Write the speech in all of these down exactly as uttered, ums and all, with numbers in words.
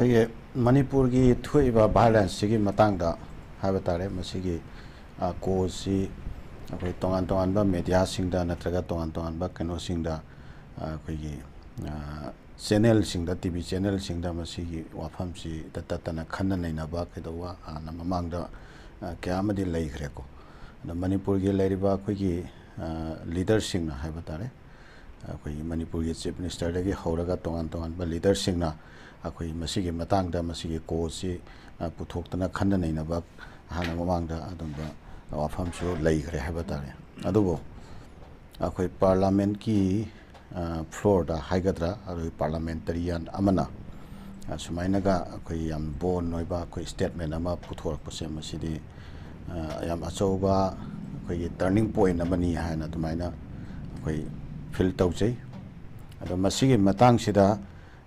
ꯑꯩꯈꯣꯏꯒꯤ ꯃꯅꯤꯄꯨꯔꯒꯤ ꯊꯣꯛꯏꯕ ꯚꯥꯏꯑꯣꯂꯦꯟꯁꯁꯤꯒꯤ ꯃꯇꯥꯡꯗ ꯍꯥꯏꯕ ꯇꯥꯔꯦ, ꯃꯁꯤꯒꯤ ꯀꯣꯖꯁꯤ ꯑꯩꯈꯣꯏ ꯇꯣꯉꯥꯟ ꯇꯣꯉꯥꯟꯕ ꯃꯦꯗꯤꯌꯥꯁꯤꯡꯗ ꯅꯠꯇ꯭ꯔꯒ ꯇꯣꯉꯥꯟ ꯇꯣꯉꯥꯟꯕ ꯀꯩꯅꯣꯁꯤꯡꯗ, ꯑꯩꯈꯣꯏꯒꯤ ꯆꯦꯅꯦꯜꯁꯤꯡꯗ, ꯇꯤ ꯚꯤ ꯆꯦꯅꯦꯜꯁꯤꯡꯗ ꯃꯁꯤꯒꯤ ꯋꯥꯐꯝꯁꯤ ꯇꯠꯇꯅ ꯈꯟꯅ ꯅꯩꯅꯕ ꯀꯩꯗꯧꯕ ꯍꯥꯟꯅ ꯃꯃꯥꯡꯗ ꯀꯌꯥ ꯑꯃꯗꯤ ꯂꯩꯈ꯭ꯔꯦꯀꯣ꯫ ꯑꯗꯣ ꯃꯅꯤꯄꯨꯔꯒꯤ ꯂꯩꯔꯤꯕ ꯑꯩꯈꯣꯏꯒꯤ ꯂꯤꯗꯔꯁꯤꯡꯅ ꯍꯥꯏꯕ ꯇꯥꯔꯦ, ꯑꯩꯈꯣꯏꯒꯤ ꯃꯅꯤꯄꯨꯔꯒꯤ ꯆꯤꯐ ꯃꯤꯅꯤꯁꯇꯔꯗꯒꯤ ꯍꯧꯔꯒ ꯇꯣꯉꯥꯟ ꯇꯣꯉꯥꯟꯕ ꯂꯤꯗꯔꯁꯤꯡꯅ ꯑꯩꯈꯣꯏ ꯃꯁꯤꯒꯤ ꯃꯇꯥꯡꯗ ꯃꯁꯤꯒꯤ ꯀꯣꯖꯁꯤ ꯄꯨꯊꯣꯛꯇꯅ ꯈꯟꯅ ꯅꯩꯅꯕ ꯍꯥꯟꯅ ꯃꯃꯥꯡꯗ ꯑꯗꯨꯝꯕ ꯋꯥꯐꯝꯁꯨ ꯂꯩꯈ꯭ꯔꯦ ꯍꯥꯏꯕ ꯇꯥꯔꯦ꯫ ꯑꯗꯨꯕꯨ ꯑꯩꯈꯣꯏ ꯄꯥꯔꯂꯥꯃꯦꯟꯀꯤ ꯐ꯭ꯂꯣꯔꯗ ꯍꯥꯏꯒꯗ꯭ꯔꯥ, ꯑꯩꯈꯣꯏ ꯄꯥꯔꯂꯥꯃꯦꯟꯇꯔꯤꯌꯥꯟ ꯑꯃꯅ ꯁꯨꯃꯥꯏꯅꯒ ꯑꯩꯈꯣꯏ ꯌꯥꯝ ꯕꯣꯜ ꯑꯣꯏꯕ ꯑꯩꯈꯣꯏ ꯁ꯭ꯇꯦꯠꯃꯦꯟ ꯑꯃ ꯄꯨꯊꯣꯔꯛꯄꯁꯦ, ꯃꯁꯤꯗꯤ ꯌꯥꯝ ꯑꯆꯧꯕ ꯑꯩꯈꯣꯏꯒꯤ ꯇꯔꯅꯤꯡ ꯄꯣꯏꯟ ꯑꯃꯅꯤ ꯍꯥꯏꯅ ꯑꯗꯨꯃꯥꯏꯅ ꯑꯩꯈꯣꯏ ꯐꯤꯜ ꯇꯧꯖꯩ꯫ ꯑꯗꯣ ꯃꯁꯤꯒꯤ ꯃꯇꯥꯡꯁꯤꯗ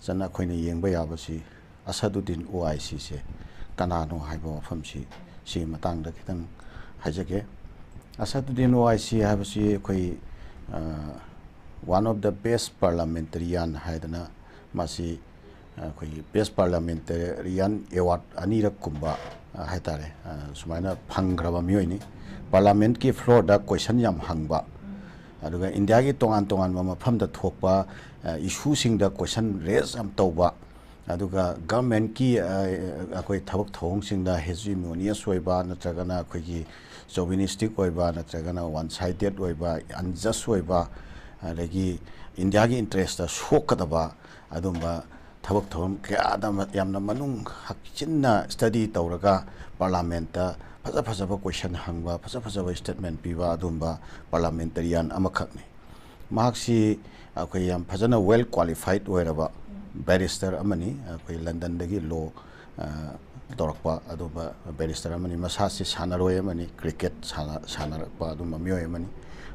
ꯆꯟꯅ ꯑꯩꯈꯣꯏꯅ ꯌꯦꯡꯕ ꯌꯥꯕꯁꯤ ꯑꯁꯗꯨꯗꯤꯟ ꯑꯣ ꯑꯥꯏ ꯁꯤꯁꯦ ꯀꯅꯥꯅꯣ ꯍꯥꯏꯕ ꯋꯥꯐꯝꯁꯤ, ꯁꯤꯒꯤ ꯃꯇꯥꯡꯗ ꯈꯤꯇꯪ ꯍꯥꯏꯖꯒꯦ꯫ ꯑꯁꯗꯨꯗꯤꯟ ꯑꯣ ꯑꯥꯏ ꯁꯤ ꯍꯥꯏꯕꯁꯤ ꯑꯩꯈꯣꯏ one of the best parliamentarian ꯍꯥꯏꯗꯅ ꯃꯁꯤ ꯑꯩꯈꯣꯏꯒꯤ ꯕꯦꯁ ꯄꯥꯔꯂꯥꯃꯦꯟꯇꯔꯤꯌꯥꯟ ꯑꯦꯋꯥꯔꯗ ꯑꯅꯤꯔꯛ ꯀꯨꯝꯕ ꯍꯥꯏ ꯇꯥꯔꯦ, ꯁꯨꯃꯥꯏꯅ ꯐꯪꯈ꯭ꯔꯕ ꯃꯤꯑꯣꯏꯅꯤ꯫ ꯄꯥꯔꯂꯥꯃꯦꯟꯠꯀꯤ ꯐ꯭ꯂꯣꯔꯗ ꯀꯣꯏꯁꯟ ꯌꯥꯝ ꯍꯪꯕ, ꯑꯗꯨꯒ ꯏꯟꯗꯤꯌꯥꯒꯤ ꯇꯣꯉꯥꯟ ꯇꯣꯉꯥꯟꯕ ꯃꯐꯝꯗ ꯊꯣꯛꯄ ꯏꯁꯨꯁꯤꯡꯗ ꯀꯣꯏꯁꯟ ꯔꯦꯖ ꯌꯥꯝ ꯇꯧꯕ, ꯑꯗꯨꯒ ꯒꯔꯃꯦꯟꯠꯀꯤ ꯑꯩꯈꯣꯏ ꯊꯕꯛ ꯊꯧꯑꯣꯡꯁꯤꯡꯗ ꯍꯦꯖꯤꯃꯣꯅꯤꯌꯁ ꯑꯣꯏꯕ ꯅꯠꯇ꯭ꯔꯒꯅ ꯑꯩꯈꯣꯏꯒꯤ ꯆꯣꯕꯤꯅꯤꯁꯇꯤꯛ ꯑꯣꯏꯕ ꯅꯠꯇ꯭ꯔꯒꯅ ꯋꯥꯟ ꯁꯥꯏꯗꯦꯠ ꯑꯣꯏꯕ, ꯑꯟꯖꯁ ꯑꯣꯏꯕ, ꯑꯗꯒꯤ ꯏꯟꯗꯤꯌꯥꯒꯤ ꯏꯟꯇꯔꯦꯁꯇ ꯁꯣꯛꯀꯗꯕ ꯑꯗꯨꯝꯕ ꯊꯕꯛ ꯊꯧꯔꯝ ꯀꯌꯥꯗ ꯌꯥꯝꯅ ꯃꯅꯨꯡ ꯍꯛꯆꯤꯟꯅ ꯁ꯭ꯇꯗꯤ ꯇꯧꯔꯒ ꯄꯥꯔꯂꯥꯃꯦꯟꯠꯇ ꯐꯖ ꯐꯖꯕ ꯀꯣꯏꯁꯟ ꯍꯪꯕ, ꯐꯖ ꯐꯖꯕ ꯁ꯭ꯇꯦꯠꯃꯦꯟ ꯄꯤꯕ ꯑꯗꯨꯝꯕ ꯄꯥꯔꯂꯥꯃꯦꯟꯇꯔꯤꯌꯥꯟ ꯑꯃꯈꯛꯅꯤ꯫ ꯃꯍꯥꯛꯁꯤ ꯑꯩꯈꯣꯏ ꯌꯥꯝ ꯐꯖꯅ ꯋꯦꯜ ꯀ꯭ꯋꯥꯂꯤꯐꯥꯏꯠ ꯑꯣꯏꯔꯕ ꯕꯦꯔꯤꯁꯇꯔ ꯑꯃꯅꯤ꯫ ꯑꯩꯈꯣꯏ ꯂꯟꯗꯟꯗꯒꯤ ꯂꯣ ꯇꯧꯔꯛꯄ ꯑꯗꯨꯝꯕ ꯕꯦꯔꯤꯁꯇꯔ ꯑꯃꯅꯤ꯫ ꯃꯁꯥꯁꯤ ꯁꯥꯟꯅꯔꯣꯏ ꯑꯃꯅꯤ, ꯀ꯭ꯔꯤꯀꯦꯠ ꯁꯥꯟꯅꯔꯛꯄ ꯑꯗꯨꯝꯕ ꯃꯤꯑꯣꯏ ꯑꯃꯅꯤ꯫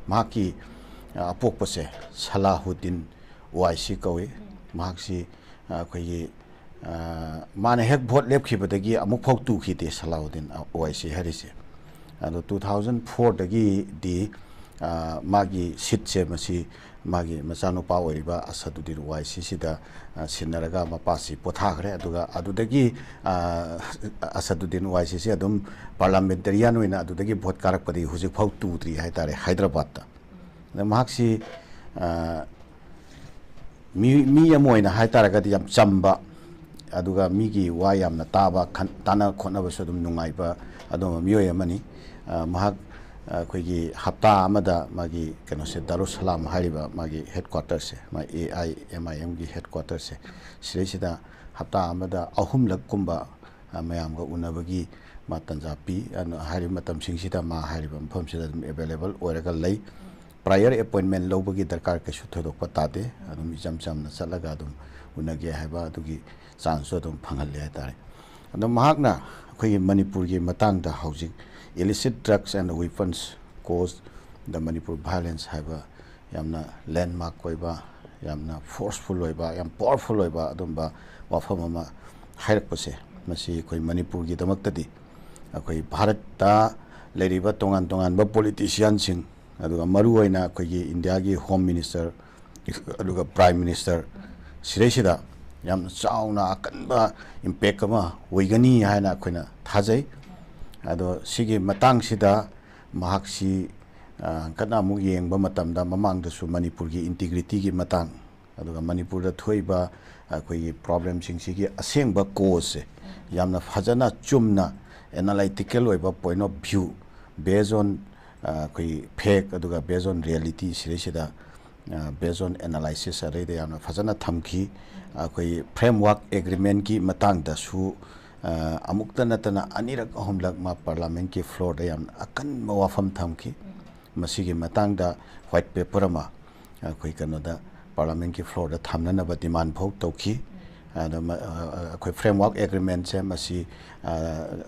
ꯃꯍꯥꯛꯀꯤ ꯑꯄꯣꯛꯄꯁꯦ ꯁꯂꯥꯍꯨꯗꯤꯟ ꯑꯣ ꯑꯥꯏ ꯁꯤ ꯀꯧꯏ꯫ ꯃꯍꯥꯛꯁꯤ ꯑꯩꯈꯣꯏꯒꯤ ꯃꯥꯅ ꯍꯦꯛ ꯚꯣꯠ ꯂꯦꯞꯈꯤꯕꯗꯒꯤ ꯑꯃꯨꯛ ꯐꯥꯎ ꯇꯨꯈꯤꯗꯦ ꯁꯂꯥꯍꯨꯗꯤꯟ ꯑꯣ ꯑꯥꯏ ꯁꯤ ꯍꯥꯏꯔꯤꯁꯦ꯫ ꯑꯗꯣ ꯇꯨ ꯊꯥꯎꯖꯟ ꯐꯣꯔꯗꯒꯤꯗꯤ ꯑ, ꯃꯥꯒꯤ ꯁꯤꯠꯁꯦ ꯃꯁꯤ ꯃꯥꯒꯤ ꯃꯆꯥꯅꯨꯄꯥ ꯑꯣꯏꯔꯤꯕ ꯑꯁꯗꯨꯗꯤꯟ ꯋꯥꯏꯁꯤꯁꯤꯗ, ꯑ, ꯁꯤꯟꯅꯔꯒ ꯃꯄꯥꯁꯤ ꯄꯣꯊꯥꯈ꯭ꯔꯦ꯫ ꯑꯗꯨꯒ ꯑꯗꯨꯗꯒꯤ, ꯑ, ꯑꯁꯗꯨꯗꯤꯟ ꯋꯥꯏꯁꯤꯁꯤ ꯑꯗꯨꯝ ꯄꯥꯔꯂꯥꯃꯦꯟꯇꯔꯤꯌꯥꯟ ꯑꯣꯏꯅ ꯑꯗꯨꯗꯒꯤ ꯚꯣꯠ ꯀꯥꯔꯛꯄꯗꯒꯤ ꯍꯧꯖꯤꯛꯐꯥꯎ ꯇꯨꯗ꯭ꯔꯤ ꯍꯥꯏꯇꯥꯔꯦ, ꯍꯥꯏꯗ꯭ꯔꯕꯥꯗꯇ꯫ ꯑꯗ ꯃꯍꯥꯛꯁꯤ, ꯑ, ꯃꯤ, ꯃꯤ ꯑꯃ ꯑꯣꯏꯅ ꯍꯥꯏꯇꯥꯔꯒꯗꯤ ꯌꯥꯝ ꯆꯝꯕ, ꯑꯗꯨꯒ ꯃꯤꯒꯤ ꯋꯥ ꯌꯥꯝꯅ ꯇꯥꯕ, ꯈꯟ-, ꯇꯥꯅ ꯈꯣꯠꯅꯕꯁꯨ ꯑꯗꯨꯝ ꯅꯨꯡꯉꯥꯏꯕ ꯑꯗꯨꯝꯕ ꯃꯤꯑꯣꯏ ꯑꯃꯅꯤ꯫ ꯑ, ꯃꯍꯥꯛ, ꯑ, ꯑꯩꯈꯣꯏꯒꯤ ꯍꯞꯇꯥ ꯑꯃꯗ ꯃꯥꯒꯤ ꯀꯩꯅꯣꯁꯦ, ꯗꯥꯔꯨꯁꯁꯂꯥꯝ ꯍꯥꯏꯔꯤꯕ ꯃꯥꯒꯤ ꯍꯦꯗꯀ꯭ꯋꯥꯇꯔꯁꯦ, ꯃꯥ ꯑꯦ ꯑꯥꯏ ꯑꯦꯝ ꯑꯥꯏ ꯑꯦꯝꯒꯤ ꯍꯦꯗꯀ꯭ꯋꯥꯇꯔꯁꯦ, ꯁꯤꯗꯩꯁꯤꯗ ꯍꯞꯇꯥ ꯑꯃꯗ ꯑꯍꯨꯝꯂꯛꯀꯨꯝꯕ, ꯑ, ꯃꯌꯥꯝꯒ ꯎꯅꯕꯒꯤ ꯃꯥ ꯇꯟꯖꯥ ꯄꯤ꯫ ꯑꯗꯨꯅ ꯍꯥꯏꯔꯤꯕ ꯃꯇꯝꯁꯤꯡꯁꯤꯗ ꯃꯥ ꯍꯥꯏꯔꯤꯕ ꯃꯐꯝꯁꯤꯗ ꯑꯗꯨꯝ ꯑꯦꯕꯥꯏꯂꯦꯕꯜ ꯑꯣꯏꯔꯒ ꯂꯩ꯫ ꯄ꯭ꯔꯥꯏꯌꯔ ꯑꯦꯄꯣꯏꯟꯃꯦꯟ ꯂꯧꯕꯒꯤ ꯗꯔꯀꯥꯔ ꯀꯩꯁꯨ ꯊꯣꯏꯗꯣꯛꯄ ꯇꯥꯗꯦ꯫ ꯑꯗꯨꯝ ꯏꯆꯝ ꯆꯝꯅ ꯆꯠꯂꯒ ꯑꯗꯨꯝ ꯎꯅꯒꯦ ꯍꯥꯏꯕ ꯑꯗꯨꯒꯤ ꯆꯥꯟꯁꯁꯨ ꯑꯗꯨꯝ ꯐꯪꯍꯜꯂꯦ ꯍꯥꯏꯇꯥꯔꯦ꯫ ꯑꯗꯣ ꯃꯍꯥꯛꯅ ꯑꯩꯈꯣꯏꯒꯤ ꯃꯅꯤꯄꯨꯔꯒꯤ ꯃꯇꯥꯡꯗ ꯍꯧꯖꯤꯛ illicit drugs and weapons cause the Manipur violence ꯍꯥꯏꯕ ꯌꯥꯝꯅ ꯂꯦꯟꯃꯥꯔꯛ ꯑꯣꯏꯕ, ꯌꯥꯝꯅ ꯐꯣꯔꯁꯐꯨꯜ ꯑꯣꯏꯕ, ꯌꯥꯝ ꯄꯥꯋꯔꯐꯨꯜ ꯑꯣꯏꯕ ꯑꯗꯨꯝꯕ ꯋꯥꯐꯝ ꯑꯃ ꯍꯥꯏꯔꯛꯄꯁꯦ, ꯃꯁꯤ ꯑꯩꯈꯣꯏ ꯃꯅꯤꯄꯨꯔꯒꯤꯗꯃꯛꯇꯗꯤ ꯑꯩꯈꯣꯏ ꯚꯥꯔꯠꯇ ꯂꯩꯔꯤꯕ ꯇꯣꯉꯥꯟ ꯇꯣꯉꯥꯟꯕ ꯄꯣꯂꯤꯇꯤꯁꯤꯌꯥꯟꯁꯤꯡ, ꯑꯗꯨꯒ ꯃꯔꯨꯑꯣꯏꯅ ꯑꯩꯈꯣꯏꯒꯤ ꯏꯟꯗꯤꯌꯥꯒꯤ ꯍꯣꯝ ꯃꯤꯅꯤꯁꯇꯔ, ꯑꯗꯨꯒ ꯄ꯭ꯔꯥꯏꯝ ꯃꯤꯅꯤꯁꯇꯔ, ꯁꯤꯗꯩꯁꯤꯗ ꯌꯥꯝꯅ ꯆꯥꯎꯅ ꯑꯀꯟꯕ ꯏꯝꯄꯦꯛ ꯑꯃ ꯑꯣꯏꯒꯅꯤ ꯍꯥꯏꯅ ꯑꯩꯈꯣꯏꯅ ꯊꯥꯖꯩ꯫ ꯑꯗꯣ ꯁꯤꯒꯤ ꯃꯇꯥꯡꯁꯤꯗ ꯃꯍꯥꯛꯁꯤ, ꯑ, ꯍꯟꯀꯠꯅ ꯑꯃꯨꯛ ꯌꯦꯡꯕ ꯃꯇꯝꯗ ꯃꯃꯥꯡꯗꯁꯨ ꯃꯅꯤꯄꯨꯔꯒꯤ ꯏꯟꯇꯤꯒ꯭ꯔꯤꯇꯤꯒꯤ ꯃꯇꯥꯡ, ꯑꯗꯨꯒ ꯃꯅꯤꯄꯨꯔꯗ ꯊꯣꯛꯏꯕ ꯑꯩꯈꯣꯏꯒꯤ ꯄ꯭ꯔꯣꯕ꯭ꯂꯦꯝꯁꯤꯡꯁꯤꯒꯤ ꯑꯁꯦꯡꯕ ꯀꯣꯖꯁꯦ ꯌꯥꯝꯅ ꯐꯖꯅ ꯆꯨꯝꯅ ꯑꯦꯅꯥꯂꯥꯏꯇꯤꯀꯦꯜ ꯑꯣꯏꯕ point of view based on, ꯑ, ꯑꯩꯈꯣꯏꯒꯤ ꯐꯦꯛ ꯑꯗꯨꯒ based on reality ꯁꯤꯗꯩꯁꯤꯗ, ꯑ, based on analysis ꯑꯗꯩꯗ ꯌꯥꯝꯅ ꯐꯖꯅ ꯊꯝꯈꯤ꯫ ꯑꯩꯈꯣꯏꯒꯤ ꯐ꯭ꯔꯦꯝꯋꯥꯔꯛ ꯑꯦꯒ꯭ꯔꯤꯃꯦꯟꯒꯤ ꯃꯇꯥꯡꯗꯁꯨ, ꯑ, ꯑꯃꯨꯛꯇ ꯅꯠꯇꯅ ꯑꯅꯤꯔꯛ ꯑꯍꯨꯝꯂꯛ ꯃꯥ ꯄꯥꯔꯂꯥꯃꯦꯟꯒꯤ ꯐ꯭ꯂꯣꯔꯗ ꯌꯥꯝꯅ ꯑꯀꯟꯕ ꯋꯥꯐꯝ ꯊꯝꯈꯤ꯫ ꯃꯁꯤꯒꯤ ꯃꯇꯥꯡꯗ ꯋꯥꯏꯠ ꯄꯦꯄꯔ ꯑꯃ ꯑꯩꯈꯣꯏ ꯀꯩꯅꯣꯗ ꯄꯥꯔꯂꯥꯃꯦꯟꯒꯤ ꯐ꯭ꯂꯣꯔꯗ ꯊꯝꯅꯅꯕ ꯗꯤꯃꯥꯟ ꯐꯥꯎ ꯇꯧꯈꯤ꯫ ꯑꯗ ꯃ-, ꯑ, ꯑ, ꯑꯩꯈꯣꯏ ꯐ꯭ꯔꯦꯝꯋꯥꯔꯛ ꯑꯦꯒ꯭ꯔꯤꯃꯦꯟꯁꯦ ꯃꯁꯤ, ꯑ,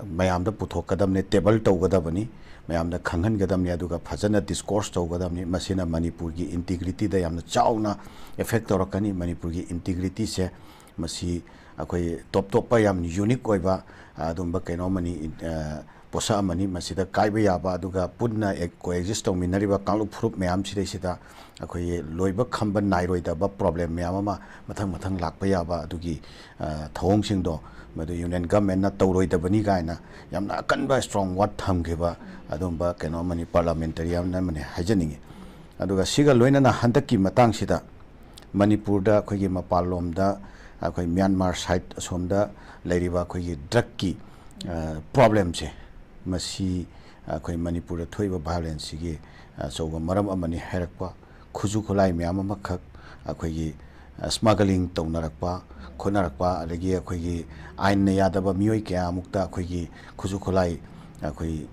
ꯃꯌꯥꯝꯗ ꯄꯨꯊꯣꯛꯀꯗꯕꯅꯤ, ꯇꯦꯕꯜ ꯇꯧꯒꯗꯕꯅꯤ, ꯃꯌꯥꯝꯗ ꯈꯪꯍꯟꯒꯗꯕꯅꯤ, ꯑꯗꯨꯒ ꯐꯖꯅ ꯗꯤꯁꯀꯣꯔꯁ ꯇꯧꯒꯗꯕꯅꯤ꯫ ꯃꯁꯤꯅ ꯃꯅꯤꯄꯨꯔꯒꯤ ꯏꯟꯇꯤꯒ꯭ꯔꯤꯇꯤꯗ ꯌꯥꯝꯅ ꯆꯥꯎꯅ ꯑꯦꯐꯦꯛ ꯇꯧꯔꯛꯀꯅꯤ꯫ ꯃꯅꯤꯄꯨꯔꯒꯤ ꯏꯟꯇꯤꯒ꯭ꯔꯤꯇꯤꯁꯦ ꯃꯁꯤ ꯑꯩꯈꯣꯏ ꯇꯣꯞ ꯇꯣꯞꯄ ꯌꯥꯝ ꯌꯨꯅꯤꯛ ꯑꯣꯏꯕ, ꯑ, ꯑꯗꯨꯝꯕ ꯀꯩꯅꯣ ꯑꯃꯅꯤ, ꯑ, ꯄꯣꯠꯁꯛ ꯑꯃꯅꯤ꯫ ꯃꯁꯤꯗ ꯀꯥꯏꯕ ꯌꯥꯕ, ꯑꯗꯨꯒ ꯄꯨꯟꯅ ꯀꯣ ꯑꯦꯛꯖꯤꯁ ꯇꯧꯃꯤꯟꯅꯔꯤꯕ ꯀꯥꯡꯂꯨꯞ ꯐꯨꯔꯨꯞ ꯃꯌꯥꯝꯁꯤꯗꯩꯁꯤꯗ ꯑꯩꯈꯣꯏꯒꯤ ꯂꯣꯏꯕ ꯈꯝꯕ ꯅꯥꯏꯔꯣꯏꯗꯕ ꯄ꯭ꯔꯣꯕ꯭ꯂꯦꯝ ꯃꯌꯥꯝ ꯑꯃ ꯃꯊꯪ ꯃꯊꯪ ꯂꯥꯛꯄ ꯌꯥꯕ, ꯑꯗꯨꯒꯤ ꯊꯧꯑꯣꯡꯁꯤꯡꯗꯣ ꯃꯗꯨ ꯌꯨꯅꯤꯌꯟ ꯒꯚꯔꯟꯃꯦꯟꯅ ꯇꯧꯔꯣꯏꯗꯕꯅꯤ ꯀꯥꯏꯅ ꯌꯥꯝꯅ ꯑꯀꯟꯕ ꯏꯁꯇ꯭ꯔꯣꯡ ꯋꯥꯔꯗ ꯊꯝꯈꯤꯕ ꯑꯗꯨꯒꯨꯝꯕ ꯀꯩꯅꯣ ꯑꯃꯅꯤ, ꯄꯥꯔꯂꯥꯃꯦꯟꯇꯔꯤꯌꯟ ꯑꯃꯅꯤ ꯍꯥꯏꯖꯅꯤꯡꯉꯤ꯫ ꯑꯗꯨꯒ ꯁꯤꯒ ꯂꯣꯏꯅꯅ ꯍꯟꯗꯛꯀꯤ ꯃꯇꯥꯡꯁꯤꯗ ꯃꯅꯤꯄꯨꯔꯗ ꯑꯩꯈꯣꯏꯒꯤ ꯃꯄꯥꯟꯂꯣꯝꯗ, ꯑꯩꯈꯣꯏ ꯃ꯭ꯌꯥꯟꯃꯥꯔ ꯁꯥꯏꯠ ꯑꯁꯣꯝꯗ ꯂꯩꯔꯤꯕ ꯑꯩꯈꯣꯏꯒꯤ ꯗ꯭ꯔꯛꯀꯤ ꯄ꯭ꯔꯣꯕ꯭ꯂꯦꯝꯁꯦ, ꯃꯁꯤ ꯑꯩꯈꯣꯏ ꯃꯅꯤꯄꯨꯔꯗ ꯊꯣꯛꯏꯕ ꯚꯥꯏꯑꯣꯂꯦꯟꯁꯁꯤꯒꯤ ꯑꯆꯧꯕ ꯃꯔꯝ ꯑꯃꯅꯤ ꯍꯥꯏꯔꯛꯄ, ꯈꯨꯠꯁꯨ ꯈꯨꯠꯂꯥꯏ ꯃꯌꯥꯝ ꯑꯃꯈꯛ ꯑꯩꯈꯣꯏꯒꯤ ꯁ꯭ꯃꯒꯂꯤꯡ ꯇꯧꯅꯔꯛꯄ, ꯈꯣꯠꯅꯔꯛꯄ, ꯑꯗꯒꯤ ꯑꯩꯈꯣꯏꯒꯤ ꯑꯥꯏꯟꯅ ꯌꯥꯗꯕ ꯃꯤꯑꯣꯏ ꯀꯌꯥꯃꯨꯛꯇ ꯑꯩꯈꯣꯏꯒꯤ ꯈꯨꯠꯁꯨ ꯈꯨꯠꯂꯥꯏ, ꯑꯩꯈꯣꯏ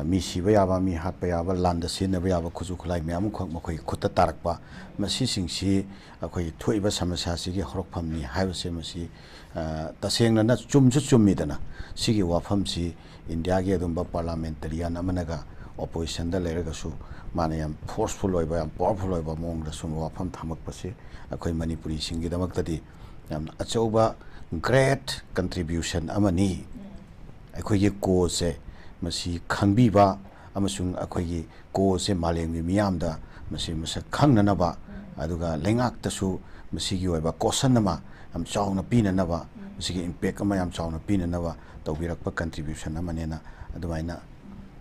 ꯃꯤ ꯁꯤꯕ ꯌꯥꯕ, ꯃꯤ ꯍꯥꯠꯄ ꯌꯥꯕ, ꯂꯥꯟꯗ ꯁꯤꯖꯤꯟꯅꯕ ꯌꯥꯕ ꯈꯨꯠꯁꯨ ꯈꯨꯠꯂꯥꯏ ꯃꯌꯥꯝ ꯑꯃꯈꯛ ꯃꯈꯣꯏꯒꯤ ꯈꯨꯠꯇ ꯇꯥꯔꯛꯄ, ꯃꯁꯤꯁꯤꯡꯁꯤ ꯑꯩꯈꯣꯏꯒꯤ ꯊꯣꯛꯏꯕ ꯁꯃꯁ꯭ꯌꯥꯁꯤꯒꯤ ꯍꯧꯔꯛꯐꯝꯅꯤ ꯍꯥꯏꯕꯁꯦ ꯃꯁꯤ ꯇꯁꯦꯡꯅꯅ ꯆꯨꯝꯁꯨ ꯆꯨꯝꯃꯤꯗꯅ꯫ ꯁꯤꯒꯤ ꯋꯥꯐꯝꯁꯤ ꯏꯟꯗꯤꯌꯥꯒꯤ ꯑꯗꯨꯝꯕ ꯄꯥꯔꯂꯥꯃꯦꯟꯇꯔꯤꯌꯟ ꯑꯃꯅꯒ ꯑꯣꯄꯣꯖꯤꯁꯟꯗ ꯂꯩꯔꯒꯁꯨ ꯃꯥꯅ ꯌꯥꯝ ꯐꯣꯔꯁꯐꯨꯜ ꯑꯣꯏꯕ, ꯌꯥꯝ ꯄꯥꯋꯔꯐꯨꯜ ꯑꯣꯏꯕ ꯃꯑꯣꯡꯗ ꯁꯨꯝ ꯋꯥꯐꯝ ꯊꯝꯃꯛꯄꯁꯤ ꯑꯩꯈꯣꯏ ꯃꯅꯤꯄꯨꯔꯤꯁꯤꯡꯒꯤꯗꯃꯛꯇꯗꯤ ꯌꯥꯝꯅ ꯑꯆꯧꯕ ꯒ꯭ꯔꯦꯠ ꯀꯟꯇ꯭ꯔꯤꯕ꯭ꯌꯨꯁꯟ ꯑꯃꯅꯤ꯫ ꯑꯩꯈꯣꯏꯒꯤ ꯀꯣꯁꯁꯦ ꯃꯁꯤ ꯈꯪꯕꯤꯕ ꯑꯃꯁꯨꯡ ꯑꯩꯈꯣꯏꯒꯤ ꯀꯣꯁꯁꯦ ꯃꯥꯂꯦꯝꯒꯤ ꯃꯤꯌꯥꯝꯗ ꯃꯁꯤ ꯃꯁꯛ ꯈꯪꯅꯅꯕ, ꯑꯗꯨꯒ ꯂꯩꯉꯥꯛꯇꯁꯨ ꯃꯁꯤꯒꯤ ꯑꯣꯏꯕ ꯀꯣꯁꯟ ꯑꯃ ꯌꯥꯝ ꯆꯥꯎꯅ ꯄꯤꯅꯅꯕ, ꯃꯁꯤꯒꯤ ꯏꯝꯄꯦꯛ ꯑꯃ ꯌꯥꯝ ꯆꯥꯎꯅ ꯄꯤꯅꯅꯕ ꯇꯧꯕꯤꯔꯛꯄ ꯀꯟꯇ꯭ꯔꯤꯕ꯭ꯌꯨꯁꯟ ꯑꯃꯅꯦꯅ ꯑꯗꯨꯃꯥꯏꯅ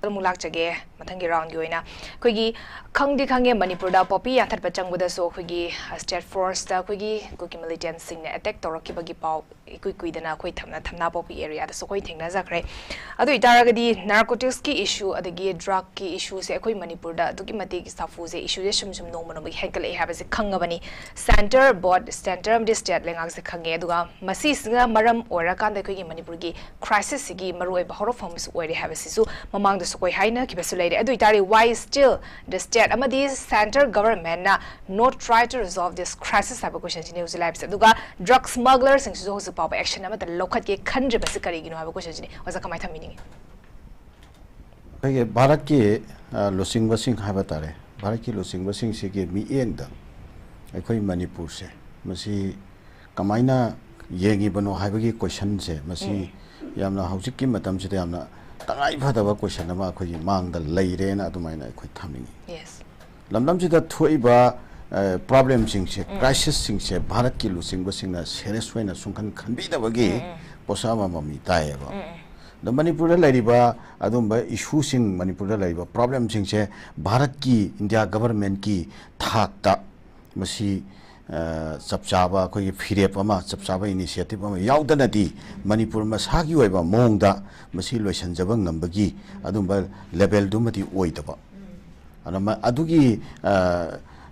ꯑꯃꯨꯛ ꯂꯥꯛꯆꯒꯦ꯫ ꯃꯊꯪꯒꯤ ꯔꯥꯎꯟꯒꯤ ꯑꯣꯏꯅ ꯑꯩꯈꯣꯏꯒꯤ ꯈꯪꯗꯤ ꯈꯪꯉꯦ, ꯃꯅꯤꯄꯨꯔꯗ ꯄꯣꯄꯤ ꯌꯥꯟꯊꯠꯄ ꯆꯪꯕꯗꯁꯨ ꯑꯩꯈꯣꯏꯒꯤ ꯁ꯭ꯇꯦꯠ ꯐꯣꯔꯁꯇ ꯑꯩꯈꯣꯏꯒꯤ ꯀꯨꯀꯤ ꯃꯤꯂꯤꯇꯦꯟꯁꯤꯡꯅ ꯑꯦꯇꯦꯛ ꯇꯧꯔꯛꯈꯤꯕꯒꯤ ꯄꯥꯎ ꯏꯀꯨꯏ ꯀꯨꯏꯗꯅ ꯑꯩꯈꯣꯏ ꯊꯝꯅ ꯊꯝꯅꯥ ꯄꯣꯛꯄꯤ ꯑꯦꯔꯤꯌꯥꯗꯁꯨ ꯑꯩꯈꯣꯏ ꯊꯦꯡꯅꯖꯈ꯭ꯔꯦ꯫ ꯑꯗꯨ ꯑꯣꯏꯇꯥꯔꯒꯗꯤ ꯅꯥꯔꯀꯣꯇꯤꯛꯁꯀꯤ ꯏꯁꯨ ꯑꯗꯒꯤ ꯗ꯭ꯔꯛꯀꯤ ꯏꯁꯨꯁꯦ ꯑꯩꯈꯣꯏ ꯃꯅꯤꯄꯨꯔꯗ ꯑꯗꯨꯛꯀꯤ ꯃꯇꯤꯛ ꯁꯥꯐꯨꯁꯦ, ꯏꯁꯨꯁꯦ ꯁꯨꯝ ꯁꯨꯝ ꯅꯣꯡꯃ ꯅꯣꯡꯃꯒꯤ ꯍꯦꯟꯒꯠꯂꯛꯑꯦ ꯍꯥꯏꯕꯁꯦ ꯈꯪꯉꯕꯅꯤ꯫ ꯁꯦꯟꯇꯔ, ꯕꯣꯠ, ꯁꯦꯟꯇꯔ ꯑꯃꯗꯤ ꯁ꯭ꯇꯦꯠ ꯂꯩꯉꯥꯛꯁꯦ ꯈꯪꯉꯦ꯫ ꯑꯗꯨꯒ ꯃꯁꯤꯁꯤꯅ ꯃꯔꯝ ꯑꯣꯏꯔꯀꯥꯟꯗ ꯑꯩꯈꯣꯏꯒꯤ ꯃꯅꯤꯄꯨꯔꯒꯤ ꯀ꯭ꯔꯥꯏꯁꯤꯁꯁꯤꯒꯤ ꯃꯔꯨꯑꯣꯏꯕ ꯍꯧꯔꯛꯐꯝ ꯑꯃꯁꯨ ꯑꯣꯏꯔꯦ ꯍꯥꯏꯕꯁꯤꯁꯨ ꯃꯃꯥꯡꯗꯁꯨ ꯑꯩꯈꯣꯏ ꯍꯥꯏꯅꯈꯤꯕꯁꯨ ꯂꯩꯔꯦ꯫ ꯑꯗꯨ ꯑꯣꯏꯇꯥꯔꯗꯤ why still the state ꯑꯃꯗꯤ centre ꯒꯚꯔꯟꯃꯦꯟꯠꯅ not try to resolve this crisis ꯍꯥꯏꯕ ꯀꯣꯏꯁꯟꯁꯤꯅꯤ ꯍꯧꯖꯤꯛ ꯂꯥꯛꯏꯕꯁꯦ꯫ ꯑꯗꯨꯒ ꯗ꯭ꯔꯒ ꯁ꯭ꯃꯒꯂꯔꯁꯤꯡꯁꯤꯁꯨ ꯍꯧꯖꯤꯛ ꯐꯥꯎꯕ ꯑꯦꯛꯁꯟ ꯑꯃꯠꯇ ꯂꯧꯈꯠꯀꯦ ꯈꯟꯗ꯭ꯔꯤꯕꯁꯤ ꯀꯔꯤꯒꯤꯅꯣ ꯍꯥꯏꯕ ꯀꯣꯏꯁꯟꯁꯤꯅꯤ꯫ ꯑꯣꯖꯥ, ꯀꯃꯥꯏꯅ ꯊꯝꯕꯤꯅꯤꯡꯉꯤ? ꯑꯩꯈꯣꯏꯒꯤ ꯚꯥꯔꯠꯀꯤ, ꯑ, ꯂꯨꯆꯤꯡꯕꯁꯤꯡ ꯍꯥꯏꯕ ꯇꯥꯔꯦ, ꯚꯥꯔꯠꯀꯤ ꯂꯨꯆꯤꯡꯕꯁꯤꯡꯁꯤꯒꯤ ꯃꯤꯠꯌꯦꯡꯗ ꯑꯩꯈꯣꯏ ꯃꯅꯤꯄꯨꯔꯁꯦ ꯃꯁꯤ ꯀꯃꯥꯏꯅ ꯌꯦꯡꯉꯤꯕꯅꯣ ꯍꯥꯏꯕꯒꯤ ꯀꯣꯏꯁꯟꯁꯦ, ꯃꯁꯤ ꯎꯝ꯫ ꯌꯥꯝꯅ ꯍꯧꯖꯤꯛꯀꯤ ꯃꯇꯝꯁꯤꯗ ꯌꯥꯝꯅ ꯇꯉꯥꯏ ꯐꯗꯕ ꯀꯣꯏꯁꯟ ꯑꯃ ꯑꯩꯈꯣꯏꯒꯤ ꯃꯥꯡꯗ ꯂꯩꯔꯦꯅ ꯑꯗꯨꯃꯥꯏꯅ ꯑꯩꯈꯣꯏ ꯊꯝꯅꯤꯡꯉꯤ꯫ Yes. ꯂꯝꯗꯝꯁꯤꯗ ꯊꯣꯛꯏꯕ ꯄ꯭ꯔꯣꯕ꯭ꯂꯦꯝꯁꯤꯡꯁꯦ, ꯀ꯭ꯔꯥꯏꯁꯤꯁꯁꯤꯡꯁꯦ ꯚꯥꯔꯠꯀꯤ ꯂꯨꯆꯤꯡꯕꯁꯤꯡꯅ ꯁꯦꯔꯤꯌꯁ ꯑꯣꯏꯅ ꯁꯨꯡꯈꯟ ꯈꯟꯕꯤꯗꯕꯒꯤ ꯄꯣꯠꯁꯛ ꯑꯃꯃꯝ ꯇꯥꯏꯌꯦꯕ꯫ ꯑꯗꯣ ꯃꯅꯤꯄꯨꯔꯗ ꯂꯩꯔꯤꯕ ꯑꯗꯨꯝꯕ ꯏꯁꯨꯁꯤꯡ, ꯃꯅꯤꯄꯨꯔꯗ ꯂꯩꯔꯤꯕ ꯄ꯭ꯔꯣꯕ꯭ꯂꯦꯝꯁꯤꯡꯁꯦ ꯚꯥꯔꯠꯀꯤ, ꯏꯟꯗꯤꯌꯥ ꯒꯚꯔꯟꯃꯦꯟꯠꯀꯤ ꯊꯥꯛꯇ ꯃꯁꯤ ꯆꯞ ꯆꯥꯕ ꯑꯩꯈꯣꯏꯒꯤ ꯐꯤꯔꯦꯞ ꯑꯃ, ꯆꯞ ꯆꯥꯕ ꯏꯅꯤꯁꯤꯌꯦꯇꯤꯞ ꯑꯃ ꯌꯥꯎꯗꯅꯗꯤ ꯃꯅꯤꯄꯨꯔ ꯃꯁꯥꯒꯤ ꯑꯣꯏꯕ ꯃꯑꯣꯡꯗ ꯃꯁꯤ ꯂꯣꯏꯁꯤꯟꯖꯕ ꯉꯝꯕꯒꯤ ꯑꯗꯨꯝꯕ ꯂꯦꯕꯦꯜꯗꯨꯃꯗꯤ ꯑꯣꯏꯗꯕ꯫ ꯑꯗꯨꯅ ꯃ-, ꯑꯗꯨꯒꯤ